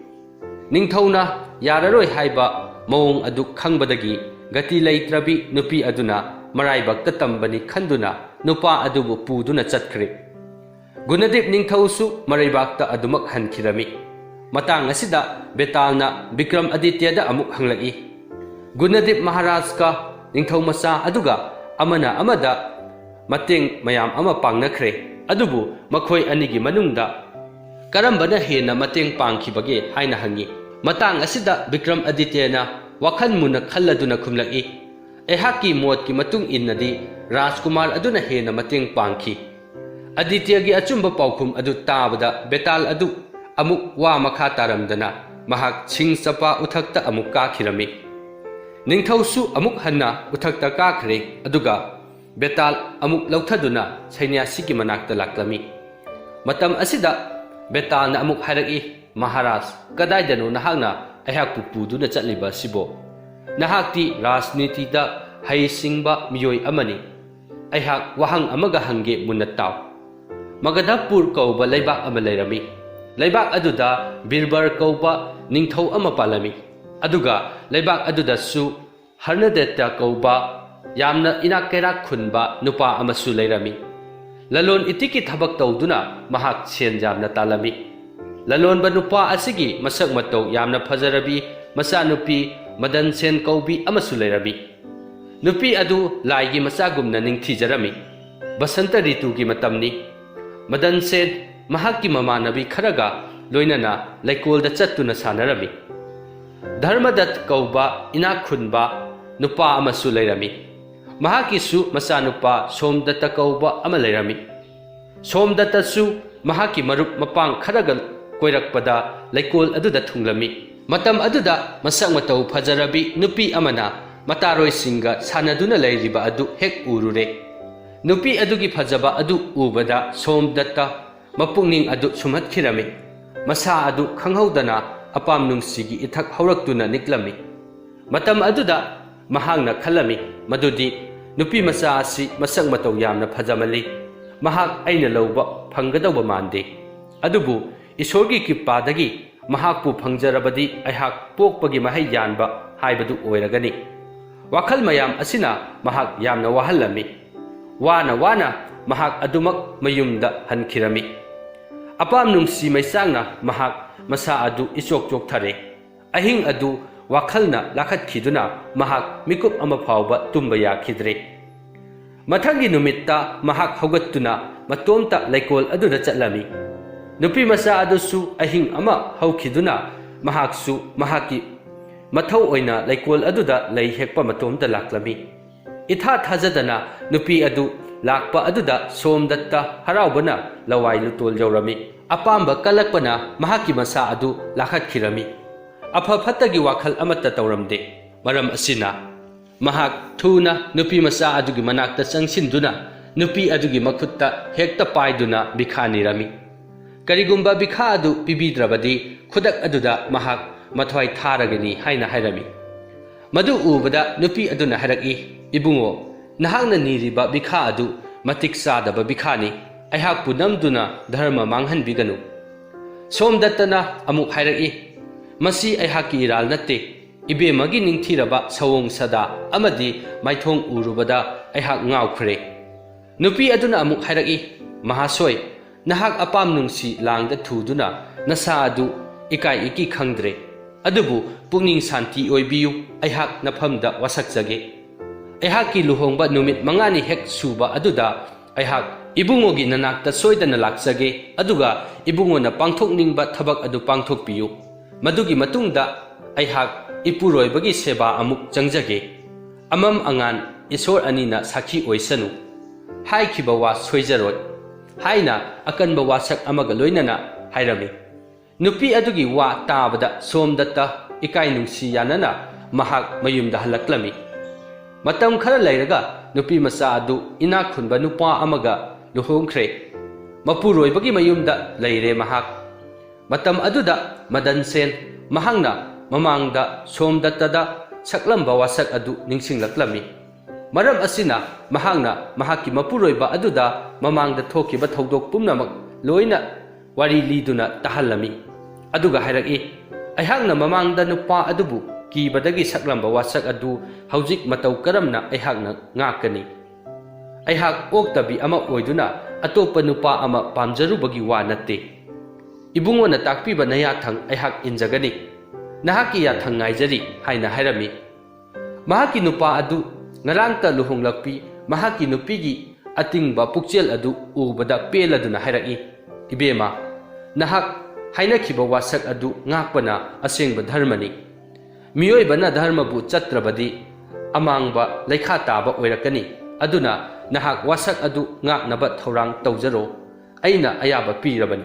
ꯅꯤꯡꯊꯧꯅ ꯌꯥꯔꯔꯣꯏ ꯍꯥꯏꯕ ꯃꯑꯣꯡ ꯑꯗꯨ ꯈꯪꯕꯗꯒꯤ ꯒꯇꯤ ꯂꯩꯇ꯭ꯔꯕꯤ ꯅꯨꯄꯤ ꯑꯗꯨꯅ ꯃꯔꯥꯏꯕꯛꯇ ꯇꯝꯕꯅꯤ ꯈꯟꯗꯨꯅ ꯅꯨꯄꯥ ꯑꯗꯨꯕꯨ ꯄꯨꯗꯨꯅ ꯆꯠꯈ꯭ꯔꯦ꯫ ꯒꯨꯅꯗꯤꯞ ꯅꯤꯡꯊꯧꯁꯨ ꯃꯔꯩꯕꯥꯛꯇ ꯑꯗꯨꯃꯛ ꯍꯟꯈꯤꯔꯝꯃꯤ꯫ ꯃꯇꯥꯡ ꯑꯁꯤꯗ ꯕꯦꯇꯥꯜꯅ ꯕꯤꯀ꯭ꯔꯝ ꯑꯗꯤꯇ꯭ꯌꯗ ꯑꯃꯨꯛ ꯍꯪꯂꯛꯏ, "ꯒꯨꯅꯗꯤꯞ ꯃꯍꯥꯔꯥꯖꯀ ꯅꯤꯡꯊꯧ ꯃꯆꯥ ꯑꯗꯨꯒ ꯑꯃꯅ ꯑꯃꯗ ꯃꯇꯦꯡ ꯃꯌꯥꯝ ꯑꯃ ꯄꯥꯡꯅꯈ꯭ꯔꯦ꯫ ꯑꯗꯨꯕꯨ ꯃꯈꯣꯏ ꯑꯅꯤꯒꯤ ꯃꯅꯨꯡꯗ ꯀꯔꯝꯕꯅ ꯍꯦꯟꯅ ꯃꯇꯦꯡ ꯄꯥꯡꯈꯤꯕꯒꯦ ꯍꯥꯏꯅ ꯍꯪꯉꯤ꯫ ꯃꯇꯥꯡ ꯑꯁꯤꯗ ꯕꯤꯀ꯭ꯔꯝ ꯑꯗꯤꯇ꯭ꯌꯅ ꯋꯥꯈꯜ ꯃꯨꯟꯅ ꯈꯜꯂꯗꯨꯅ ꯈꯨꯝꯂꯛꯏ, "ꯑꯩꯍꯥꯛꯀꯤ ꯃꯣꯠꯀꯤ ꯃꯇꯨꯡ ꯏꯟꯅꯗꯤ ꯔꯥꯖꯀꯨꯃꯥꯔ ꯑꯗꯨꯅ ꯍꯦꯟꯅ ꯃꯇꯦꯡ ꯄꯥꯡꯈꯤ꯫" ꯑꯗꯤꯇ꯭ꯌꯒꯤ ꯑꯆꯨꯝꯕ ꯄꯥꯎꯈꯨꯝ ꯑꯗꯨ ꯇꯥꯕꯗ ꯕꯦꯇꯥꯜ ꯑꯗꯨ ꯑꯃꯨꯛ ꯋꯥ ꯃꯈꯥ ꯇꯥꯔꯝꯗꯅ ꯃꯍꯥꯛ ꯁꯤꯡ ꯆꯄꯥ ꯎꯊꯛꯇ ꯑꯃꯨꯛ ꯀꯥꯈꯤꯔꯝꯃꯤ꯫ ꯅꯤꯡꯊꯧꯁꯨ ꯑꯃꯨꯛ ꯍꯟꯅ ꯎꯊꯛꯇ ꯀꯥꯈ꯭ꯔꯦ, ꯑꯗꯨꯒ ꯕꯦꯇꯥꯜ ꯑꯃꯨꯛ ꯂꯧꯊꯗꯨꯅ ꯁꯩꯅ꯭ꯌꯥꯁꯤꯒꯤ ꯃꯅꯥꯛꯇ ꯂꯥꯛꯂꯝꯃꯤ꯫ ꯃꯇꯝ ꯑꯁꯤꯗ ꯕꯦꯇꯥꯜꯅ ꯑꯃꯨꯛ ꯍꯥꯏꯔꯛꯏ, "ꯃꯍꯥꯔꯥꯖ, ꯀꯗꯥꯏꯗꯅꯣ ꯅꯍꯥꯛꯅ ꯑꯩꯍꯥꯛꯄꯨ ꯄꯨꯗꯨꯅ ꯆꯠꯂꯤꯕ ꯑꯁꯤꯕꯣ? ꯅꯍꯥꯛꯇꯤ ꯔꯥꯖꯅꯤꯇꯤꯗ ꯍꯩꯁꯤꯡꯕ ꯃꯤꯑꯣꯏ ꯑꯃꯅꯤ꯫ ꯑꯩꯍꯥꯛ ꯋꯥꯍꯪ ꯑꯃꯒ ꯍꯪꯒꯦ, ꯃꯨꯟꯅ ꯇꯥꯎ꯫" ꯃꯒꯙꯄꯨꯔ ꯀꯧꯕ ꯂꯩꯕꯥꯛ ꯑꯃ ꯂꯩꯔꯝꯃꯤ꯫ ꯂꯩꯕꯥꯛ ꯑꯗꯨꯗ ꯕꯤꯔꯕꯔ ꯀꯧꯕ ꯅꯤꯡꯊꯧ ꯑꯃ ꯄꯥꯜꯂꯝꯃꯤ꯫ ꯑꯗꯨꯒ ꯂꯩꯕꯥꯛ ꯑꯗꯨꯗꯁꯨ ꯍꯔꯅꯗꯦꯇ ꯀꯧꯕ ꯌꯥꯝꯅ ꯏꯅꯥꯛ ꯀꯩꯔꯥꯛ ꯈꯨꯟꯕ ꯅꯨꯄꯥ ꯑꯃꯁꯨ ꯂꯩꯔꯝꯃꯤ꯫ ꯂꯂꯣꯟ ꯏꯇꯤꯛꯀꯤ ꯊꯕꯛ ꯇꯧꯗꯨꯅ ꯃꯍꯥꯛ ꯁꯦꯟ ꯌꯥꯝꯅ ꯇꯥꯜꯂꯝꯃꯤ꯫ ꯂꯂꯣꯟꯕ ꯅꯨꯄꯥ ꯑꯁꯤꯒꯤ ꯃꯁꯛ ꯃꯇꯧ ꯌꯥꯝꯅ ꯐꯖꯔꯕꯤ ꯃꯆꯥꯅꯨꯄꯤ ꯃꯗꯟꯁꯦꯟ ꯀꯧꯕꯤ ꯑꯃꯁꯨ ꯂꯩꯔꯝꯃꯤ꯫ ꯅꯨꯄꯤ ꯑꯗꯨ ꯂꯥꯏꯒꯤ ꯃꯆꯥꯒꯨꯝꯅ ꯅꯤꯡꯊꯤꯖꯔꯝꯃꯤ꯫ ꯕꯁꯟꯇ ꯔꯤꯇꯨꯒꯤ ꯃꯇꯝꯅꯤ꯫ ꯃꯗꯟꯁꯦꯟ ꯃꯍꯥꯛꯀꯤ ꯃꯃꯥꯟꯅꯕꯤ ꯈꯔꯒ ꯂꯣꯏꯅꯅ ꯂꯩꯀꯣꯜꯗ ꯆꯠꯇꯨꯅ ꯁꯥꯟꯅꯔꯝꯃꯤ꯫ ꯙꯔꯃꯗꯠ ꯀꯧꯕ ꯏꯅꯥꯛ ꯈꯨꯟꯕ ꯅꯨꯄꯥ ꯑꯃꯁꯨ ꯂꯩꯔꯝꯃꯤ꯫ ꯃꯍꯥꯛꯀꯤꯁꯨ ꯃꯆꯥꯅꯨꯄꯥ ꯁꯣꯝꯗꯠꯇ ꯀꯧꯕ ꯑꯃ ꯂꯩꯔꯝꯃꯤ꯫ ꯁꯣꯝꯗꯠꯇꯁꯨ ꯃꯍꯥꯛꯀꯤ ꯃꯔꯨꯞ ꯃꯄꯥꯡ ꯈꯔꯒ ꯀꯣꯏꯔꯛꯄꯗ ꯂꯩꯀꯣꯜ ꯑꯗꯨꯗ ꯊꯨꯡꯂꯝꯃꯤ꯫ ꯃꯇꯝ ꯑꯗꯨꯗ ꯃꯁꯛ ꯃꯇꯧ ꯐꯖꯔꯕꯤ ꯅꯨꯄꯤ ꯑꯃꯅ ꯃꯇꯥꯔꯣꯏꯁꯤꯡꯒ ꯁꯥꯟꯅꯗꯨꯅ ꯂꯩꯔꯤꯕ ꯑꯗꯨ ꯍꯦꯛ ꯎꯔꯨꯔꯦ꯫ ꯅꯨꯄꯤ ꯑꯗꯨꯒꯤ ꯐꯖꯕ ꯑꯗꯨ ꯎꯕꯗ ꯁꯣꯝꯗꯠꯇ ꯃꯄꯨꯛꯅꯤꯡ ꯑꯗꯨ ꯁꯨꯝꯍꯠꯈꯤꯔꯝꯃꯤ꯫ ꯃꯁꯥ ꯑꯗꯨ ꯈꯪꯍꯧꯗꯅ ꯑꯄꯥꯝ ꯅꯨꯡꯁꯤꯒꯤ ꯏꯊꯛ ꯍꯧꯔꯛꯇꯨꯅ ꯅꯤꯛꯂꯝꯃꯤ꯫ ꯃꯇꯝ ꯑꯗꯨꯗ ꯃꯍꯥꯛꯅ ꯈꯜꯂꯝꯃꯤ ꯃꯗꯨꯗꯤ ꯅꯨꯄꯤ ꯃꯆꯥ ꯑꯁꯤ ꯃꯁꯛ ꯃꯇꯧ ꯌꯥꯝꯅ ꯐꯖꯃꯜꯂꯤ꯫ ꯃꯍꯥꯛ ꯑꯩꯅ ꯂꯧꯕ ꯐꯪꯒꯗꯧꯕ ꯃꯥꯟꯗꯦ꯫ ꯑꯗꯨꯕꯨ ꯏꯁꯣꯔꯒꯤ ꯀ꯭ꯔꯤꯄꯥꯗꯒꯤ ꯃꯍꯥꯛꯄꯨ ꯐꯪꯖꯔꯕꯗꯤ ꯑꯩꯍꯥꯛ ꯄꯣꯛꯄꯒꯤ ꯃꯍꯩ ꯌꯥꯟꯕ ꯍꯥꯏꯕꯗꯨ ꯑꯣꯏꯔꯒꯅꯤ꯫ ꯋꯥꯈꯜ ꯃꯌꯥꯝ ꯑꯁꯤꯅ ꯃꯍꯥꯛ ꯌꯥꯝꯅ ꯋꯥꯍꯜꯂꯝꯃꯤ꯫ ꯋꯥꯅ ꯋꯥꯅ ꯃꯍꯥꯛ ꯑꯗꯨꯃꯛ ꯃꯌꯨꯝꯗ ꯍꯟꯈꯤꯔꯝꯃꯤ꯫ ꯑꯄꯥꯝ ꯅꯨꯡꯁꯤ ꯃꯩꯆꯥꯛꯅ ꯃꯍꯥꯛ ꯃꯁꯥ ꯑꯗꯨ ꯏꯆꯣꯛ ꯆꯣꯛꯊꯔꯦ꯫ ꯑꯍꯤꯡ ꯑꯗꯨ ꯋꯥꯈꯜꯅ ꯂꯥꯈꯠꯈꯤꯗꯨꯅ ꯃꯍꯥꯛ ꯃꯤꯀꯨꯞ ꯑꯃ ꯐꯥꯎꯕ ꯇꯨꯝꯕ ꯌꯥꯈꯤꯗ꯭ꯔꯦ꯫ ꯃꯊꯪꯒꯤ ꯅꯨꯃꯤꯠꯇ ꯃꯍꯥꯛ ꯍꯧꯒꯠꯇꯨꯅ ꯃꯇꯣꯝꯇ ꯂꯩꯀꯣꯜ ꯑꯗꯨꯗ ꯆꯠꯂꯝꯃꯤ꯫ ꯅꯨꯄꯤ ꯃꯆꯥ ꯑꯗꯨꯁꯨ ꯑꯍꯤꯡ ꯑꯃ ꯍꯧꯈꯤꯗꯨꯅ ꯃꯍꯥꯛꯁꯨ ꯃꯍꯥꯛꯀꯤ ꯃꯊꯧ ꯑꯣꯏꯅ ꯂꯩꯀꯣꯜ ꯑꯗꯨꯗ ꯂꯩ ꯍꯦꯛꯄ ꯃꯇꯣꯝꯇ ꯂꯥꯛꯂꯝꯃꯤ꯫ ꯏꯊꯥ ꯊꯥꯖꯗꯅ ꯅꯨꯄꯤ ꯑꯗꯨ ꯂꯥꯛꯄ ꯑꯗꯨꯗ ꯁꯣꯝꯗꯠꯇ ꯍꯔꯥꯎꯕꯅ ꯂꯋꯥꯏ ꯂꯨꯇꯣꯜ ꯌꯧꯔꯝꯃꯤ꯫ ꯑꯄꯥꯝꯕ ꯀꯜꯂꯛꯄꯅ ꯃꯍꯥꯛꯀꯤ ꯃꯁꯥ ꯑꯗꯨ ꯂꯥꯈꯠꯈꯤꯔꯝꯃꯤ꯫ ꯑꯐ ꯐꯠꯇꯒꯤ ꯋꯥꯈꯜ ꯑꯃꯠꯇ ꯇꯧꯔꯝꯗꯦ꯫ ꯃꯔꯝ ꯑꯁꯤꯅ ꯃꯍꯥꯛ ꯊꯨꯅ ꯅꯨꯄꯤ ꯃꯆꯥ ꯑꯗꯨꯒꯤ ꯃꯅꯥꯛꯇ ꯆꯪꯁꯤꯟꯗꯨꯅ ꯅꯨꯄꯤ ꯑꯗꯨꯒꯤ ꯃꯈꯨꯠꯇ ꯍꯦꯛꯇ ꯄꯥꯏꯗꯨꯅ ꯚꯤꯈꯥ ꯅꯤꯔꯝꯃꯤ꯫ ꯀꯔꯤꯒꯨꯝꯕ ꯚꯤꯈꯥ ꯑꯗꯨ ꯄꯤꯕꯤꯗ꯭ꯔꯕꯗꯤ ꯈꯨꯗꯛ ꯑꯗꯨꯗ ꯃꯍꯥꯛ ꯃꯊ꯭ꯋꯥꯏ ꯊꯥꯔꯒꯅꯤ ꯍꯥꯏꯅ ꯍꯥꯏꯔꯝꯃꯤ꯫ ꯃꯗꯨ ꯎꯕꯗ ꯅꯨꯄꯤ ꯑꯗꯨꯅ ꯍꯥꯏꯔꯛꯏ, "ꯏꯕꯨꯡꯉꯣ, ꯅꯍꯥꯛꯅ ꯅꯤꯔꯤꯕ ꯚꯤꯈꯥ ꯑꯗꯨ ꯃꯇꯤꯛ ꯆꯥꯗꯕ ꯚꯤꯈꯥꯅꯤ꯫ ꯑꯩꯍꯥꯛꯄꯨ ꯅꯝꯗꯨꯅ ꯙꯔꯃ ꯃꯥꯡꯍꯟꯕꯤꯒꯅꯨ꯫" ꯁꯣꯝꯗꯠꯇꯅ ꯑꯃꯨꯛ ꯍꯥꯏꯔꯛꯏ, "ꯃꯁꯤ ꯑꯩꯍꯥꯛꯀꯤ ꯏꯔꯥꯜ ꯅꯠꯇꯦ꯫ ꯏꯕꯦꯝꯃꯒꯤ ꯅꯤꯡꯊꯤꯔꯕ ꯁꯑꯣꯡ ꯁꯥꯗꯥ ꯑꯃꯗꯤ ꯃꯥꯏꯊꯣꯡ ꯎꯔꯨꯕꯗ ꯑꯩꯍꯥꯛ ꯉꯥꯎꯈ꯭ꯔꯦ꯫" ꯅꯨꯄꯤ ꯑꯗꯨꯅ ꯑꯃꯨꯛ ꯍꯥꯏꯔꯛꯏ, "ꯃꯍꯥꯁꯣꯏ, ꯅꯍꯥꯛ ꯑꯄꯥꯝ ꯅꯨꯡꯁꯤ ꯂꯥꯡꯗ ꯊꯨꯗꯨꯅ ꯅꯁꯥ ꯑꯗꯨ ꯏꯀꯥꯏ ꯏꯀꯤ ꯈꯪꯗ꯭ꯔꯦ꯫ ꯑꯗꯨꯕꯨ ꯄꯨꯛꯅꯤꯡ ꯁꯥꯟꯇꯤ ꯑꯣꯏꯕꯤꯌꯨ, ꯑꯩꯍꯥꯛ ꯅꯐꯝꯗ ꯋꯥꯁꯛꯆꯒꯦ꯫ ꯑꯩꯍꯥꯛꯀꯤ ꯂꯨꯍꯣꯡꯕ ꯅꯨꯃꯤꯠ ꯃꯉꯥꯅꯤ ꯍꯦꯛ ꯁꯨꯕ ꯑꯗꯨꯗ ꯑꯩꯍꯥꯛ ꯏꯕꯨꯡꯉꯣꯒꯤ ꯅꯅꯥꯛꯇ ꯁꯣꯏꯗꯅ ꯂꯥꯛꯆꯒꯦ, ꯑꯗꯨꯒ ꯏꯕꯨꯡꯉꯣꯅ ꯄꯥꯡꯊꯣꯛꯅꯤꯡꯕ ꯊꯕꯛ ꯑꯗꯨ ꯄꯥꯡꯊꯣꯛꯄꯤꯌꯨ꯫ ꯃꯗꯨꯒꯤ ꯃꯇꯨꯡꯗ ꯑꯩꯍꯥꯛ ꯏꯄꯨꯔꯣꯏꯕꯒꯤ ꯁꯦꯕꯥ ꯑꯃꯨꯛ ꯆꯪꯖꯒꯦ꯫ ꯑꯃꯝ ꯑꯉꯥꯟ ꯏꯁꯣꯔ ꯑꯅꯤꯅ ꯁꯥꯈꯤ ꯑꯣꯏꯁꯅꯨ꯫ ꯍꯥꯏꯈꯤꯕ ꯋꯥ ꯁꯣꯏꯖꯔꯣꯏ" ꯍꯥꯏꯅ ꯑꯀꯟꯕ ꯋꯥꯁꯛ ꯑꯃꯒ ꯂꯣꯏꯅꯅ ꯍꯥꯏꯔꯝꯃꯤ꯫ ꯅꯨꯄꯤ ꯑꯗꯨꯒꯤ ꯋꯥ ꯇꯥꯕꯗ ꯁꯣꯝꯗꯠꯇ ꯏꯀꯥꯏ ꯅꯨꯡꯁꯤ ꯌꯥꯅꯅ ꯃꯍꯥꯛ ꯃꯌꯨꯝꯗ ꯍꯜꯂꯛꯂꯝꯃꯤ꯫ ꯃꯇꯝ ꯈꯔ ꯂꯩꯔꯒ ꯅꯨꯄꯤ ꯃꯆꯥ ꯑꯗꯨ ꯏꯅꯥꯛ ꯈꯨꯟꯕ ꯅꯨꯄꯥ ꯑꯃꯒ ꯂꯨꯍꯣꯡꯈ꯭ꯔꯦ꯫ ꯃꯄꯨꯔꯣꯏꯕꯒꯤ ꯃꯌꯨꯝꯗ ꯂꯩꯔꯦ ꯃꯍꯥꯛ꯫ ꯃꯇꯝ ꯑꯗꯨꯗ ꯃꯗꯟ ꯁꯦꯟ ꯃꯍꯥꯛꯅ ꯃꯃꯥꯡꯗ ꯁꯣꯝꯗꯠꯇꯗ ꯁꯛꯂꯝꯕ ꯋꯥꯁꯛ ꯑꯗꯨ ꯅꯤꯡꯁꯤꯡꯂꯛꯂꯝꯃꯤ꯫ ꯃꯔꯝ ꯑꯁꯤꯅ ꯃꯍꯥꯛꯅ ꯃꯍꯥꯛꯀꯤ ꯃꯄꯨꯔꯣꯏꯕ ꯑꯗꯨꯗ ꯃꯃꯥꯡꯗ ꯊꯣꯛꯈꯤꯕ ꯊꯧꯗꯣꯛ ꯄꯨꯝꯅꯃꯛ ꯂꯣꯏꯅ ꯋꯥꯔꯤ ꯂꯤꯗꯨꯅ ꯇꯥꯍꯜꯂꯝꯃꯤ꯫ ꯑꯗꯨꯒ ꯍꯥꯏꯔꯛꯏ, "ꯑꯩꯍꯥꯛꯅ ꯃꯃꯥꯡꯗ ꯅꯨꯄꯥ ꯑꯗꯨꯕꯨ ꯀꯤꯕꯗꯒꯤ ꯁꯛꯂꯝꯕ ꯋꯥꯁꯛ ꯑꯗꯨ ꯍꯧꯖꯤꯛ ꯃꯇꯧ ꯀꯔꯝꯅ ꯑꯩꯍꯥꯛꯅ ꯉꯥꯛꯀꯅꯤ? ꯑꯩꯍꯥꯛ ꯑꯣꯛꯇꯕꯤ ꯑꯃ ꯑꯣꯏꯗꯨꯅ ꯑꯇꯣꯞꯄ ꯅꯨꯄꯥ ꯑꯃ ꯄꯥꯝꯖꯔꯨꯕꯒꯤ ꯋꯥ ꯅꯠꯇꯦ꯫ ꯏꯕꯨꯡꯉꯣꯅ ꯇꯥꯛꯄꯤꯕ ꯅꯌꯥꯊꯪ ꯑꯩꯍꯥꯛ ꯏꯟꯖꯒꯅꯤ꯫ ꯅꯍꯥꯛꯀꯤ ꯌꯥꯊꯪ ꯉꯥꯏꯖꯔꯤ" ꯍꯥꯏꯅ ꯍꯥꯏꯔꯝꯃꯤ꯫ ꯃꯍꯥꯛꯀꯤ ꯅꯨꯄꯥ ꯑꯗꯨ ꯉꯔꯥꯡꯇ ꯂꯨꯍꯣꯡꯂꯛꯄꯤ ꯃꯍꯥꯛꯀꯤ ꯅꯨꯄꯤꯒꯤ ꯑꯇꯤꯡꯕ ꯄꯨꯛꯆꯦꯜ ꯑꯗꯨ ꯎꯕꯗ ꯄꯦꯜꯂꯗꯨꯅ ꯍꯥꯏꯔꯛꯏ, "ꯏꯕꯦꯝꯃ, ꯅꯍꯥꯛ ꯍꯥꯏꯅꯈꯤꯕ ꯋꯥꯁꯛ ꯑꯗꯨ ꯉꯥꯛꯄꯅ ꯑꯁꯦꯡꯕ ꯙꯔꯃꯅꯤ꯫ ꯃꯤꯑꯣꯏꯕꯅ ꯙꯔꯃꯕꯨ ꯆꯠꯇ꯭ꯔꯕꯗꯤ ꯑꯃꯥꯡꯕ ꯂꯩꯈꯥ ꯇꯥꯕ ꯑꯣꯏꯔꯛꯀꯅꯤ꯫ ꯑꯗꯨꯅ ꯅꯍꯥꯛ ꯋꯥꯁꯛ ꯑꯗꯨ ꯉꯥꯛꯅꯕ ꯊꯧꯔꯥꯡ ꯇꯧꯖꯔꯣ꯫ ꯑꯩꯅ ꯑꯌꯥꯕ ꯄꯤꯔꯕꯅꯤ꯫"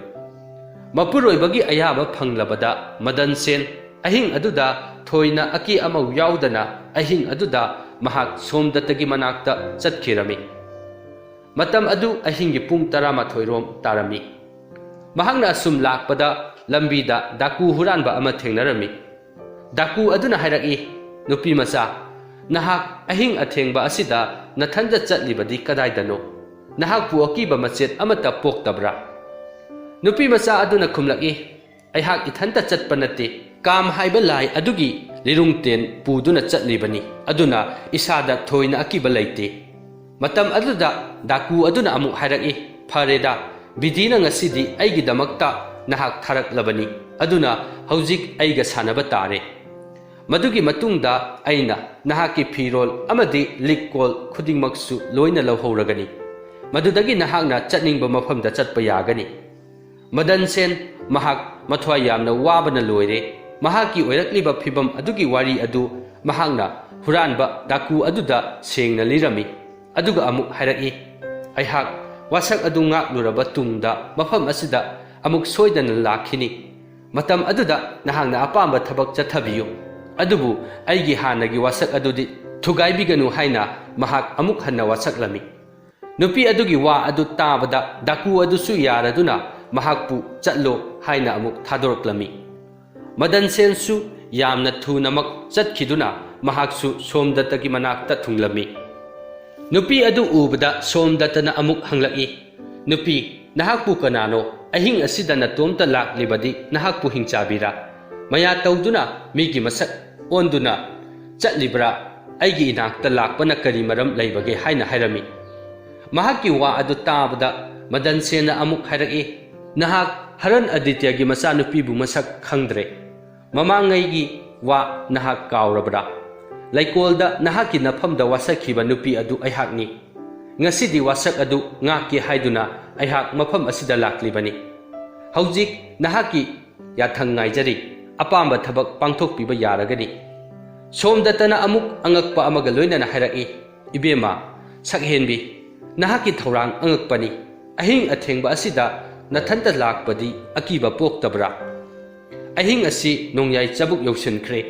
ꯃꯄꯨꯔꯣꯏꯕꯒꯤ ꯑꯌꯥꯕ ꯐꯪꯂꯕꯗ ꯃꯗꯟ ꯁꯦꯟ ꯑꯍꯤꯡ ꯑꯗꯨꯗ ꯊꯣꯏꯅ ꯑꯀꯤ ꯑꯃꯧ ꯌꯥꯎꯗꯅ ꯑꯍꯤꯡ ꯑꯗꯨꯗ ꯃꯍꯥꯛ ꯁꯣꯝꯗꯇꯒꯤ ꯃꯅꯥꯛꯇ ꯆꯠꯈꯤꯔꯝꯃꯤ꯫ ꯃꯇꯝ ꯑꯗꯨ ꯑꯍꯤꯡꯒꯤ ꯄꯨꯡ ꯇꯔꯥꯃꯥꯊꯣꯏ ꯔꯣꯝ ꯇꯥꯔꯝꯃꯤ꯫ ꯃꯍꯥꯛꯅ ꯑꯁꯨꯝ ꯂꯥꯛꯄꯗ ꯂꯝꯕꯤꯗ ꯗꯥꯀꯨ ꯍꯨꯔꯥꯟꯕ ꯑꯃ ꯊꯦꯡꯅꯔꯝꯃꯤ꯫ ꯗꯥꯀꯨ ꯑꯗꯨꯅ ꯍꯥꯏꯔꯛꯏ, "ꯅꯨꯄꯤ ꯃꯆꯥ, ꯅꯍꯥꯛ ꯑꯍꯤꯡ ꯑꯊꯦꯡꯕ ꯑꯁꯤꯗ ꯅꯊꯟꯗ ꯆꯠꯂꯤꯕꯗꯤ ꯀꯗꯥꯏꯗꯅꯣ? ꯅꯍꯥꯛꯄꯨ ꯑꯀꯤꯕ ꯃꯆꯦꯠ ꯑꯃꯠꯇ ꯄꯣꯛꯇꯕ꯭ꯔꯥ?" ꯅꯨꯄꯤ ꯃꯆꯥ ꯑꯗꯨꯅ ꯈꯨꯝꯂꯛꯏ, "ꯑꯩꯍꯥꯛ ꯏꯊꯟꯇ ꯆꯠꯄ ꯅꯠꯇꯦ꯫ ꯀꯥꯝ ꯍꯥꯏꯕ ꯂꯥꯏ ꯑꯗꯨꯒꯤ ꯂꯤꯔꯨꯡꯇꯦꯟ ꯄꯨꯗꯨꯅ ꯆꯠꯂꯤꯕꯅꯤ꯫ ꯑꯗꯨꯅ ꯏꯁꯥꯗ ꯊꯣꯏꯅ ꯑꯀꯤꯕ ꯂꯩꯇꯦ꯫" ꯃꯇꯝ ꯑꯗꯨꯗ ꯗꯥꯀꯨ ꯑꯗꯨꯅ ꯑꯃꯨꯛ ꯍꯥꯏꯔꯛꯏ, "ꯐꯔꯦꯗ, ꯕꯤꯙꯤꯅ ꯉꯁꯤꯗꯤ ꯑꯩꯒꯤꯗꯃꯛꯇ ꯅꯍꯥꯛ ꯊꯥꯔꯛꯂꯕꯅꯤ꯫ ꯑꯗꯨꯅ ꯍꯧꯖꯤꯛ ꯑꯩꯒ ꯁꯥꯟꯅꯕ ꯇꯥꯔꯦ꯫ ꯃꯗꯨꯒꯤ ꯃꯇꯨꯡꯗ ꯑꯩꯅ ꯅꯍꯥꯛꯀꯤ ꯐꯤꯔꯣꯜ ꯑꯃꯗꯤ ꯂꯤꯛꯀꯣꯜ ꯈꯨꯗꯤꯡꯃꯛꯁꯨ ꯂꯣꯏꯅ ꯂꯧꯍꯧꯔꯒꯅꯤ꯫ ꯃꯗꯨꯗꯒꯤ ꯅꯍꯥꯛꯅ ꯆꯠꯅꯤꯡꯕ ꯃꯐꯝꯗ ꯆꯠꯄ ꯌꯥꯒꯅꯤ꯫" ꯃꯗꯟ ꯁꯦꯟ ꯃꯍꯥꯛ ꯃꯊ꯭ꯋꯥꯏ ꯌꯥꯝꯅ ꯋꯥꯕꯅ ꯂꯣꯏꯔꯦ꯫ ꯃꯍꯥꯛꯀꯤ ꯑꯣꯏꯔꯛꯂꯤꯕ ꯐꯤꯚꯝ ꯑꯗꯨꯒꯤ ꯋꯥꯔꯤ ꯑꯗꯨ ꯃꯍꯥꯛꯅ ꯍꯨꯔꯥꯟꯕ ꯗꯥꯀꯨ ꯑꯗꯨꯗ ꯁꯦꯡꯅ ꯂꯤꯔꯝꯃꯤ꯫ ꯑꯗꯨꯒ ꯑꯃꯨꯛ ꯍꯥꯏꯔꯛꯏ, "ꯑꯩꯍꯥꯛ ꯋꯥꯁꯛ ꯑꯗꯨ ꯉꯥꯛꯂꯨꯔꯕ ꯇꯨꯡꯗ ꯃꯐꯝ ꯑꯁꯤꯗ ꯑꯃꯨꯛ ꯁꯣꯏꯗꯅ ꯂꯥꯛꯈꯤꯅꯤ꯫ ꯃꯇꯝ ꯑꯗꯨꯗ ꯅꯍꯥꯛꯅ ꯑꯄꯥꯝꯕ ꯊꯕꯛ ꯆꯠꯊꯕꯤꯌꯨ꯫ ꯑꯗꯨꯕꯨ ꯑꯩꯒꯤ ꯍꯥꯟꯅꯒꯤ ꯋꯥꯁꯛ ꯑꯗꯨꯗꯤ ꯊꯨꯒꯥꯏꯕꯤꯒꯅꯨ" ꯍꯥꯏꯅ ꯃꯍꯥꯛ ꯑꯃꯨꯛ ꯍꯟꯅ ꯋꯥꯁꯛꯂꯝꯃꯤ꯫ ꯅꯨꯄꯤ ꯑꯗꯨꯒꯤ ꯋꯥ ꯑꯗꯨ ꯇꯥꯕꯗ ꯗꯥꯀꯨ ꯑꯗꯨꯁꯨ ꯌꯥꯔꯗꯨꯅ ꯃꯍꯥꯛꯄꯨ "ꯆꯠꯂꯣ" ꯍꯥꯏꯅ ꯑꯃꯨꯛ ꯊꯥꯗꯣꯔꯛꯂꯝꯃꯤ꯫ ꯃꯗꯟ ꯁꯦꯟꯁꯨ ꯌꯥꯝꯅ ꯊꯨꯅꯃꯛ ꯆꯠꯈꯤꯗꯨꯅ ꯃꯍꯥꯛꯁꯨ ꯁꯣꯝꯗꯇꯒꯤ ꯃꯅꯥꯛꯇ ꯊꯨꯡꯂꯝꯃꯤ꯫ ꯅꯨꯄꯤ ꯑꯗꯨ ꯎꯕꯗ ꯁꯣꯝꯗꯇꯅ ꯑꯃꯨꯛ ꯍꯪꯂꯛꯏ, "ꯅꯨꯄꯤ, ꯅꯍꯥꯛꯄꯨ ꯀꯅꯥꯅꯣ? ꯑꯍꯤꯡ ꯑꯁꯤꯗ ꯅꯇꯣꯝꯇ ꯂꯥꯛꯂꯤꯕꯗꯤ ꯅꯍꯥꯛꯄꯨ ꯍꯤꯡꯆꯥꯕꯤꯔꯥ? ꯃꯌꯥ ꯇꯧꯗꯨꯅ ꯃꯤꯒꯤ ꯃꯁꯛ ꯑꯣꯟꯗꯨꯅ ꯆꯠꯂꯤꯕ꯭ꯔꯥ? ꯑꯩꯒꯤ ꯏꯅꯥꯛꯇ ꯂꯥꯛꯄꯅ ꯀꯔꯤ ꯃꯔꯝ ꯂꯩꯕꯒꯦ?" ꯍꯥꯏꯅ ꯍꯥꯏꯔꯝꯃꯤ꯫ ꯃꯍꯥꯛꯀꯤ ꯋꯥ ꯑꯗꯨ ꯇꯥꯕꯗ ꯃꯗꯟ ꯁꯦꯟꯅ ꯑꯃꯨꯛ ꯍꯥꯏꯔꯛꯏ, "ꯅꯍꯥꯛ ꯍꯔꯟ ꯑꯗꯤꯇ꯭ꯌꯒꯤ ꯃꯆꯥꯅꯨꯄꯤꯕꯨ ꯃꯁꯛ ꯈꯪꯗ꯭ꯔꯦ꯫ ꯃꯃꯥꯡꯉꯩꯒꯤ ꯋꯥ ꯅꯍꯥꯛ ꯀꯥꯎꯔꯕ꯭ꯔꯥ? ꯂꯩꯀꯣꯜꯗ ꯅꯍꯥꯛꯀꯤ ꯅꯐꯝꯗ ꯋꯥꯁꯛꯈꯤꯕ ꯅꯨꯄꯤ ꯑꯗꯨ ꯑꯩꯍꯥꯛꯅꯤ꯫ ꯉꯁꯤꯗꯤ ꯋꯥꯁꯛ ꯑꯗꯨ ꯉꯥꯛꯀꯦ ꯍꯥꯏꯗꯨꯅ ꯑꯩꯍꯥꯛ ꯃꯐꯝ ꯑꯁꯤꯗ ꯂꯥꯛꯂꯤꯕꯅꯤ꯫ ꯍꯧꯖꯤꯛ ꯅꯍꯥꯛꯀꯤ ꯌꯥꯊꯪ ꯉꯥꯏꯖꯔꯤ꯫ ꯑꯄꯥꯝꯕ ꯊꯕꯛ ꯄꯥꯡꯊꯣꯛꯄꯤꯕ ꯌꯥꯔꯒꯅꯤ꯫ ꯁꯣꯝꯗꯇꯅ ꯑꯃꯨꯛ ꯑꯉꯛꯄ ꯑꯃꯒ ꯂꯣꯏꯅꯅ ꯍꯥꯏꯔꯛꯏ, "ꯏꯕꯦꯝꯃ, ꯁꯛꯍꯦꯟꯕꯤ, ꯅꯍꯥꯛꯀꯤ ꯊꯧꯔꯥꯡ ꯑꯉꯛꯄꯅꯤ꯫ ꯑꯍꯤꯡ ꯑꯊꯦꯡꯕ ꯑꯁꯤꯗ ꯅꯊꯟꯇ ꯂꯥꯛꯄꯗꯤ ꯑꯀꯤꯕ ꯄꯣꯛꯇꯕ꯭ꯔꯥ? ꯑꯍꯤꯡ ꯑꯁꯤ ꯅꯣꯡꯌꯥꯏ ꯆꯕꯨꯛ ꯌꯧꯁꯤꯟꯈ꯭ꯔꯦ꯫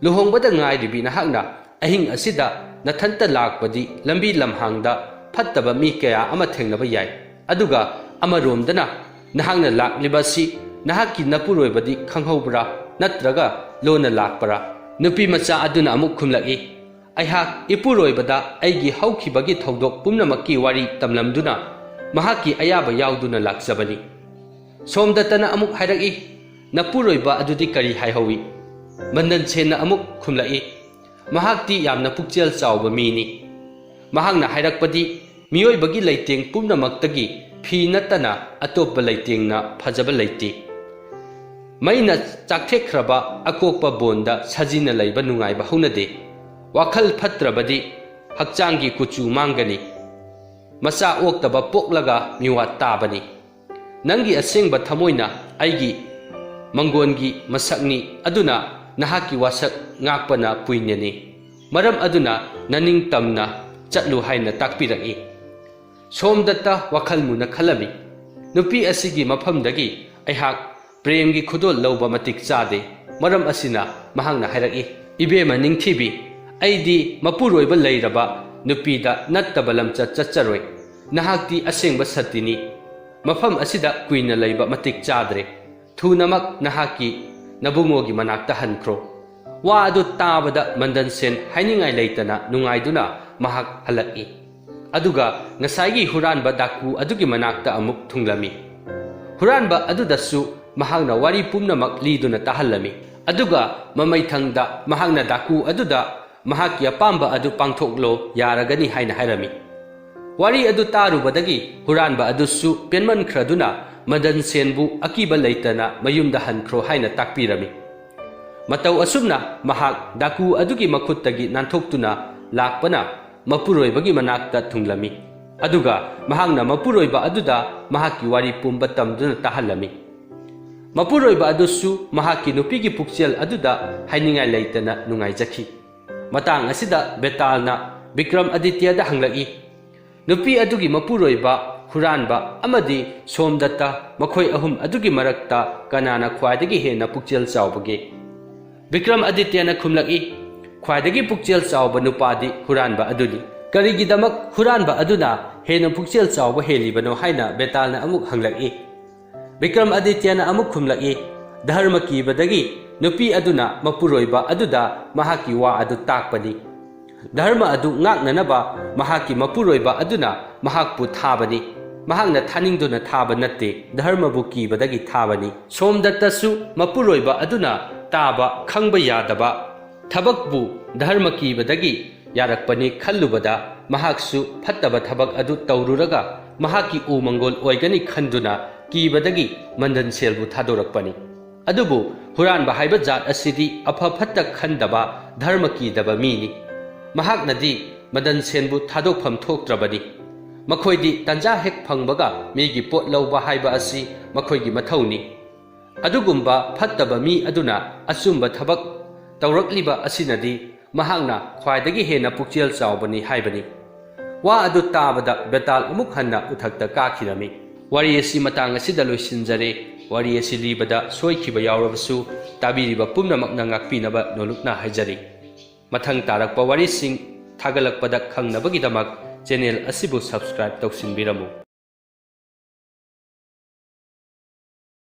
ꯂꯨꯍꯣꯡꯕꯗ ꯉꯥꯏꯔꯤꯕꯤ ꯅꯍꯥꯛꯅ ꯑꯍꯤꯡ ꯑꯁꯤꯗ ꯅꯊꯟꯇ ꯂꯥꯛꯄꯗꯤ ꯂꯝꯕꯤ ꯂꯝꯍꯥꯡꯗ ꯐꯠꯇꯕ ꯃꯤ ꯀꯌꯥ ꯑꯃ ꯊꯦꯡꯅꯕ ꯌꯥꯏ꯫ ꯑꯗꯨꯒ ꯑꯃꯔꯣꯝꯗꯅ ꯅꯍꯥꯛꯅ ꯂꯥꯛꯂꯤꯕ ꯑꯁꯤ ꯅꯍꯥꯛꯀꯤ ꯅꯄꯨꯔꯣꯏꯕꯗꯤ ꯈꯪꯍꯧꯕ꯭ꯔꯥ, ꯅꯠꯇ꯭ꯔꯒ ꯂꯣꯟꯅ ꯂꯥꯛꯄ꯭ꯔꯥ?" ꯅꯨꯄꯤ ꯃꯆꯥ ꯑꯗꯨꯅ ꯑꯃꯨꯛ ꯈꯨꯝꯂꯛꯏ, "ꯑꯩꯍꯥꯛ ꯏꯄꯨꯔꯣꯏꯕꯗ ꯑꯩꯒꯤ ꯍꯧꯈꯤꯕꯒꯤ ꯊꯧꯗꯣꯛ ꯄꯨꯝꯅꯃꯛꯀꯤ ꯋꯥꯔꯤ ꯇꯝꯂꯝꯗꯨꯅ ꯃꯍꯥꯛꯀꯤ ꯑꯌꯥꯕ ꯌꯥꯎꯗꯨꯅ ꯂꯥꯛꯆꯕꯅꯤ꯫" ꯁꯣꯝꯗꯇꯅ ꯑꯃꯨꯛ ꯍꯥꯏꯔꯛꯏ, "ꯅꯄꯨꯔꯣꯏꯕ ꯑꯗꯨꯗꯤ ꯀꯔꯤ ꯍꯥꯏꯍꯧꯏ?" ꯃꯟꯗꯟ ꯁꯦꯟꯅ ꯑꯃꯨꯛ ꯈꯨꯝꯂꯛꯏ, "ꯃꯍꯥꯛꯇꯤ ꯌꯥꯝꯅ ꯄꯨꯛꯆꯦꯜ ꯆꯥꯎꯕ ꯃꯤꯅꯤ꯫ ꯃꯍꯥꯛꯅ ꯍꯥꯏꯔꯛꯄꯗꯤ ꯃꯤꯑꯣꯏꯕꯒꯤ ꯂꯩꯇꯦꯡ ꯄꯨꯝꯅꯃꯛꯇꯒꯤ ꯐꯤ ꯅꯠꯇꯅ ꯑꯇꯣꯞꯄ ꯂꯩꯇꯦꯡꯅ ꯐꯖꯕ ꯂꯩꯇꯦ꯫ ꯃꯩꯅ ꯆꯥꯛꯊꯦꯛꯈ꯭ꯔꯕ ꯑꯀꯣꯛꯄ ꯕꯣꯟꯗ ꯁꯖꯤꯅ ꯂꯩꯕ ꯅꯨꯡꯉꯥꯏꯕ ꯍꯧꯅꯗꯦ꯫ ꯋꯥꯈꯜ ꯐꯠꯇ꯭ꯔꯕꯗꯤ ꯍꯛꯆꯥꯡꯒꯤ ꯀꯨꯆꯨ ꯃꯥꯡꯒꯅꯤ꯫ ꯃꯆꯥ ꯑꯣꯛꯇꯕ ꯄꯣꯛꯂꯒ ꯃꯤꯋꯥ ꯇꯥꯕꯅꯤ꯫ ꯅꯪꯒꯤ ꯑꯁꯦꯡꯕ ꯊꯃꯣꯏꯅ ꯑꯩꯒꯤ ꯃꯪꯒꯣꯟꯒꯤ ꯃꯁꯛꯅꯤ, ꯑꯗꯨꯅ ꯅꯍꯥꯛꯀꯤ ꯋꯥꯁꯛ ꯉꯥꯛꯄꯅ ꯄꯨꯏꯅꯅꯤ꯫ ꯃꯔꯝ ꯑꯗꯨꯅ ꯅꯅꯤꯡ ꯇꯝꯅ ꯆꯠꯂꯨ" ꯍꯥꯏꯅ ꯇꯥꯛꯄꯤꯔꯛꯏ꯫ ꯁꯣꯝꯗꯠꯇ ꯋꯥꯈꯜ ꯃꯨꯟꯅ ꯈꯜꯂꯝꯃꯤ꯫ ꯅꯨꯄꯤ ꯑꯁꯤꯒꯤ ꯃꯐꯝꯗꯒꯤ ꯑꯩꯍꯥꯛ ꯄ꯭ꯔꯦꯝꯒꯤ ꯈꯨꯗꯣꯜ ꯂꯧꯕ ꯃꯇꯤꯛ ꯆꯥꯗꯦ꯫ ꯃꯔꯝ ꯑꯁꯤꯅ ꯃꯍꯥꯛꯅ ꯍꯥꯏꯔꯛꯏ, "ꯏꯕꯦꯝꯃ ꯅꯤꯡꯊꯤꯕꯤ, ꯑꯩꯗꯤ ꯃꯄꯨꯔꯣꯏꯕ ꯂꯩꯔꯕ ꯅꯨꯄꯤꯗ ꯅꯠꯇꯕ ꯂꯝꯆꯠ ꯆꯠꯆꯔꯣꯏ꯫ ꯅꯍꯥꯛꯇꯤ ꯑꯁꯦꯡꯕ ꯁꯇꯤꯅꯤ꯫ ꯃꯐꯝ ꯑꯁꯤꯗ ꯀꯨꯏꯅ ꯂꯩꯕ ꯃꯇꯤꯛ ꯆꯥꯗ꯭ꯔꯦ꯫ ꯊꯨꯅꯃꯛ ꯅꯍꯥꯛꯀꯤ ꯅꯕꯨꯡꯉꯣꯒꯤ ꯃꯅꯥꯛꯇ ꯍꯟꯈ꯭ꯔꯣ꯫" ꯋꯥ ꯑꯗꯨ ꯇꯥꯕꯗ ꯃꯟꯗꯟ ꯁꯦꯟ ꯍꯥꯏꯅꯤꯡꯉꯥꯏ ꯂꯩꯇꯅ ꯅꯨꯡꯉꯥꯏꯗꯨꯅ ꯃꯍꯥꯛ ꯍꯜꯂꯛꯏ꯫ ꯑꯗꯨꯒ ꯉꯁꯥꯏꯒꯤ ꯍꯨꯔꯥꯟꯕ ꯗꯥꯀꯨ ꯑꯗꯨꯒꯤ ꯃꯅꯥꯛꯇ ꯑꯃꯨꯛ ꯊꯨꯡꯂꯝꯃꯤ꯫ ꯍꯨꯔꯥꯟꯕ ꯑꯗꯨꯗꯁꯨ ꯃꯍꯥꯛꯅ ꯋꯥꯔꯤ ꯄꯨꯝꯅꯃꯛ ꯂꯤꯗꯨꯅ ꯇꯥꯍꯜꯂꯝꯃꯤ꯫ ꯑꯗꯨꯒ ꯃꯃꯩꯊꯪꯗ ꯃꯍꯥꯛꯅ ꯗꯥꯀꯨ ꯑꯗꯨꯗ ꯃꯍꯥꯛꯀꯤ ꯑꯄꯥꯝꯕ ꯑꯗꯨ ꯄꯥꯡꯊꯣꯛꯂꯣ, ꯌꯥꯔꯒꯅꯤ ꯍꯥꯏꯅ ꯍꯥꯏꯔꯝꯃꯤ꯫ ꯋꯥꯔꯤ ꯑꯗꯨ ꯇꯥꯔꯨꯕꯗꯒꯤ ꯍꯨꯔꯥꯟꯕ ꯑꯗꯨꯁꯨ ꯄꯦꯟꯃꯟꯈ꯭ꯔꯗꯨꯅ ꯃꯗꯟ ꯁꯦꯟꯕꯨ ꯑꯀꯤꯕ ꯂꯩꯇꯅ ꯃꯌꯨꯝꯗ ꯍꯟꯈ꯭ꯔꯣ ꯍꯥꯏꯅ ꯇꯥꯛꯄꯤꯔꯝꯃꯤ꯫ ꯃꯇꯧ ꯑꯁꯨꯝꯅ ꯃꯍꯥꯛ ꯗꯥꯀꯨ ꯑꯗꯨꯒꯤ ꯃꯈꯨꯠꯇꯒꯤ ꯅꯥꯟꯊꯣꯛꯇꯨꯅ ꯂꯥꯛꯄꯅ ꯃꯄꯨꯔꯣꯏꯕꯒꯤ ꯃꯅꯥꯛꯇ ꯊꯨꯡꯂꯝꯃꯤ꯫ ꯑꯗꯨꯒ ꯃꯍꯥꯛꯅ ꯃꯄꯨꯔꯣꯏꯕ ꯑꯗꯨꯗ ꯃꯍꯥꯛꯀꯤ ꯋꯥꯔꯤ ꯄꯨꯝꯕ ꯇꯝꯗꯨꯅ ꯇꯥꯍꯜꯂꯝꯃꯤ꯫ ꯃꯄꯨꯔꯣꯏꯕ ꯑꯗꯨꯁꯨ ꯃꯍꯥꯛꯀꯤ ꯅꯨꯄꯤꯒꯤ ꯄꯨꯛꯆꯦꯜ ꯑꯗꯨꯗ ꯍꯥꯏꯅꯤꯡꯉꯥꯏ ꯂꯩꯇꯅ ꯅꯨꯡꯉꯥꯏꯖꯈꯤ꯫ ꯃꯇꯥꯡ ꯑꯁꯤꯗ ꯕꯦꯇꯥꯜꯅ ꯕꯤꯀ꯭ꯔꯝ ꯑꯗꯤꯇ꯭ꯌꯗ ꯍꯪꯂꯛꯏ, "ꯅꯨꯄꯤ ꯑꯗꯨꯒꯤ ꯃꯄꯨꯔꯣꯏꯕ, ꯍꯨꯔꯥꯟꯕ ꯑꯃꯗꯤ ꯁꯣꯝꯗꯠꯇ, ꯃꯈꯣꯏ ꯑꯍꯨꯝ ꯑꯗꯨꯒꯤ ꯃꯔꯛꯇ ꯀꯅꯥꯅ ꯈ꯭ꯋꯥꯏꯗꯒꯤ ꯍꯦꯟꯅ ꯄꯨꯛꯆꯦꯜ ꯆꯥꯎꯕꯒꯦ?" ꯕꯤꯀ꯭ꯔꯝ ꯑꯗꯤꯇ꯭ꯌꯅ ꯈꯨꯝꯂꯛꯏ, "ꯈ꯭ꯋꯥꯏꯗꯒꯤ ꯄꯨꯛꯆꯦꯜ ꯆꯥꯎꯕ ꯅꯨꯄꯥꯗꯤ ꯍꯨꯔꯥꯟꯕ ꯑꯗꯨꯅꯤ꯫ ꯀꯔꯤꯒꯤꯗꯃꯛ ꯍꯨꯔꯥꯟꯕ ꯑꯗꯨꯅ ꯍꯦꯟꯅ ꯄꯨꯛꯆꯦꯜ ꯆꯥꯎꯕ ꯍꯦꯜꯂꯤꯕꯅꯣ?" ꯍꯥꯏꯅ ꯕꯦꯇꯥꯜꯅ ꯑꯃꯨꯛ ꯍꯪꯂꯛꯏ꯫ ꯕꯤꯀ꯭ꯔꯝ ꯑꯗꯤꯇ꯭ꯌꯅ ꯑꯃꯨꯛ ꯈꯨꯝꯂꯛꯏ, "ꯙꯔꯃ ꯀꯤꯕꯗꯒꯤ ꯅꯨꯄꯤ ꯑꯗꯨꯅ ꯃꯄꯨꯔꯣꯏꯕ ꯑꯗꯨꯗ ꯃꯍꯥꯛꯀꯤ ꯋꯥ ꯑꯗꯨ ꯇꯥꯛꯄꯅꯤ꯫ ꯙꯔꯃ ꯑꯗꯨ ꯉꯥꯛꯅꯅꯕ ꯃꯍꯥꯛꯀꯤ ꯃꯄꯨꯔꯣꯏꯕ ꯑꯗꯨꯅ ꯃꯍꯥꯛꯄꯨ ꯊꯥꯕꯅꯤ꯫ ꯃꯍꯥꯛꯅ ꯊꯥꯅꯤꯡꯗꯨꯅ ꯊꯥꯕ ꯅꯠꯇꯦ, ꯙꯔꯃꯕꯨ ꯀꯤꯕꯗꯒꯤ ꯊꯥꯕꯅꯤ꯫ ꯁꯣꯝꯗꯠꯇꯁꯨ ꯃꯄꯨꯔꯣꯏꯕ ꯑꯗꯨꯅ ꯇꯥꯕ ꯈꯪꯕ ꯌꯥꯗꯕ ꯊꯕꯛꯄꯨ ꯙꯔꯃ ꯀꯤꯕꯗꯒꯤ ꯌꯥꯔꯛꯄꯅꯤ ꯈꯜꯂꯨꯕꯗ ꯃꯍꯥꯛꯁꯨ ꯐꯠꯇꯕ ꯊꯕꯛ ꯑꯗꯨ ꯇꯧꯔꯨꯔꯒ ꯃꯍꯥꯛꯀꯤ ꯎ ꯃꯪꯒꯣꯜ ꯑꯣꯏꯒꯅꯤ ꯈꯟꯗꯨꯅ ꯀꯤꯕꯗꯒꯤ ꯃꯟꯗꯟ ꯁꯦꯜꯕꯨ ꯊꯥꯗꯣꯔꯛꯄꯅꯤ꯫ ꯑꯗꯨꯕꯨ ꯍꯨꯔꯥꯟꯕ ꯍꯥꯏꯕ ꯖꯥꯠ ꯑꯁꯤꯗꯤ ꯑꯐ ꯐꯠꯇ ꯈꯟꯗꯕ, ꯙꯔꯃ ꯀꯤꯗꯕ ꯃꯤꯅꯤ꯫ ꯃꯍꯥꯛꯅꯗꯤ ꯃꯗꯟ ꯁꯦꯟꯕꯨ ꯊꯥꯗꯣꯛꯐꯝ ꯊꯣꯛꯇ꯭ꯔꯕꯅꯤ꯫ ꯃꯈꯣꯏꯗꯤ ꯇꯟꯖꯥ ꯍꯦꯛ ꯐꯪꯕꯒ ꯃꯤꯒꯤ ꯄꯣꯠ ꯂꯧꯕ ꯍꯥꯏꯕ ꯑꯁꯤ ꯃꯈꯣꯏꯒꯤ ꯃꯊꯧꯅꯤ꯫ ꯑꯗꯨꯒꯨꯝꯕ ꯐꯠꯇꯕ ꯃꯤ ꯑꯗꯨꯅ ꯑꯆꯨꯝꯕ ꯊꯕꯛ ꯇꯧꯔꯛꯂꯤꯕ ꯑꯁꯤꯅꯗꯤ ꯃꯍꯥꯛꯅ ꯈ꯭ꯋꯥꯏꯗꯒꯤ ꯍꯦꯟꯅ ꯄꯨꯛꯆꯦꯜ ꯆꯥꯎꯕꯅꯤ ꯍꯥꯏꯕꯅꯤ꯫ ꯋꯥ ꯑꯗꯨ ꯇꯥꯕꯗ ꯕꯦꯇꯥꯜ ꯑꯃꯨꯛ ꯍꯟꯅ ꯎꯊꯛꯇ ꯀꯥꯈꯤꯔꯝꯃꯤ꯫ ꯋꯥꯔꯤ ꯑꯁꯤ ꯃꯇꯥꯡ ꯑꯁꯤꯗ ꯂꯣꯏꯁꯤꯟꯖꯔꯦ꯫ ꯋꯥꯔꯤ ꯑꯁꯤ ꯂꯤꯕꯗ ꯁꯣꯏꯈꯤꯕ ꯌꯥꯎꯔꯕꯁꯨ ꯇꯥꯕꯤꯔꯤꯕ ꯄꯨꯝꯅꯃꯛꯅ ꯉꯥꯛꯄꯤꯅꯕ ꯅꯣꯂꯨꯛꯅ ꯍꯥꯏꯖꯔꯤ꯫ ꯃꯊꯪ ꯇꯥꯔꯛꯄ ꯋꯥꯔꯤꯁꯤꯡ ꯊꯥꯒꯠꯂꯛꯄꯗ ꯈꯪꯅꯕꯒꯤꯗꯃꯛ ꯆꯦꯅꯦꯜ ꯑꯁꯤꯕꯨ subscribe ꯇꯧꯁꯤꯟꯕꯤꯔꯝꯃꯨ꯫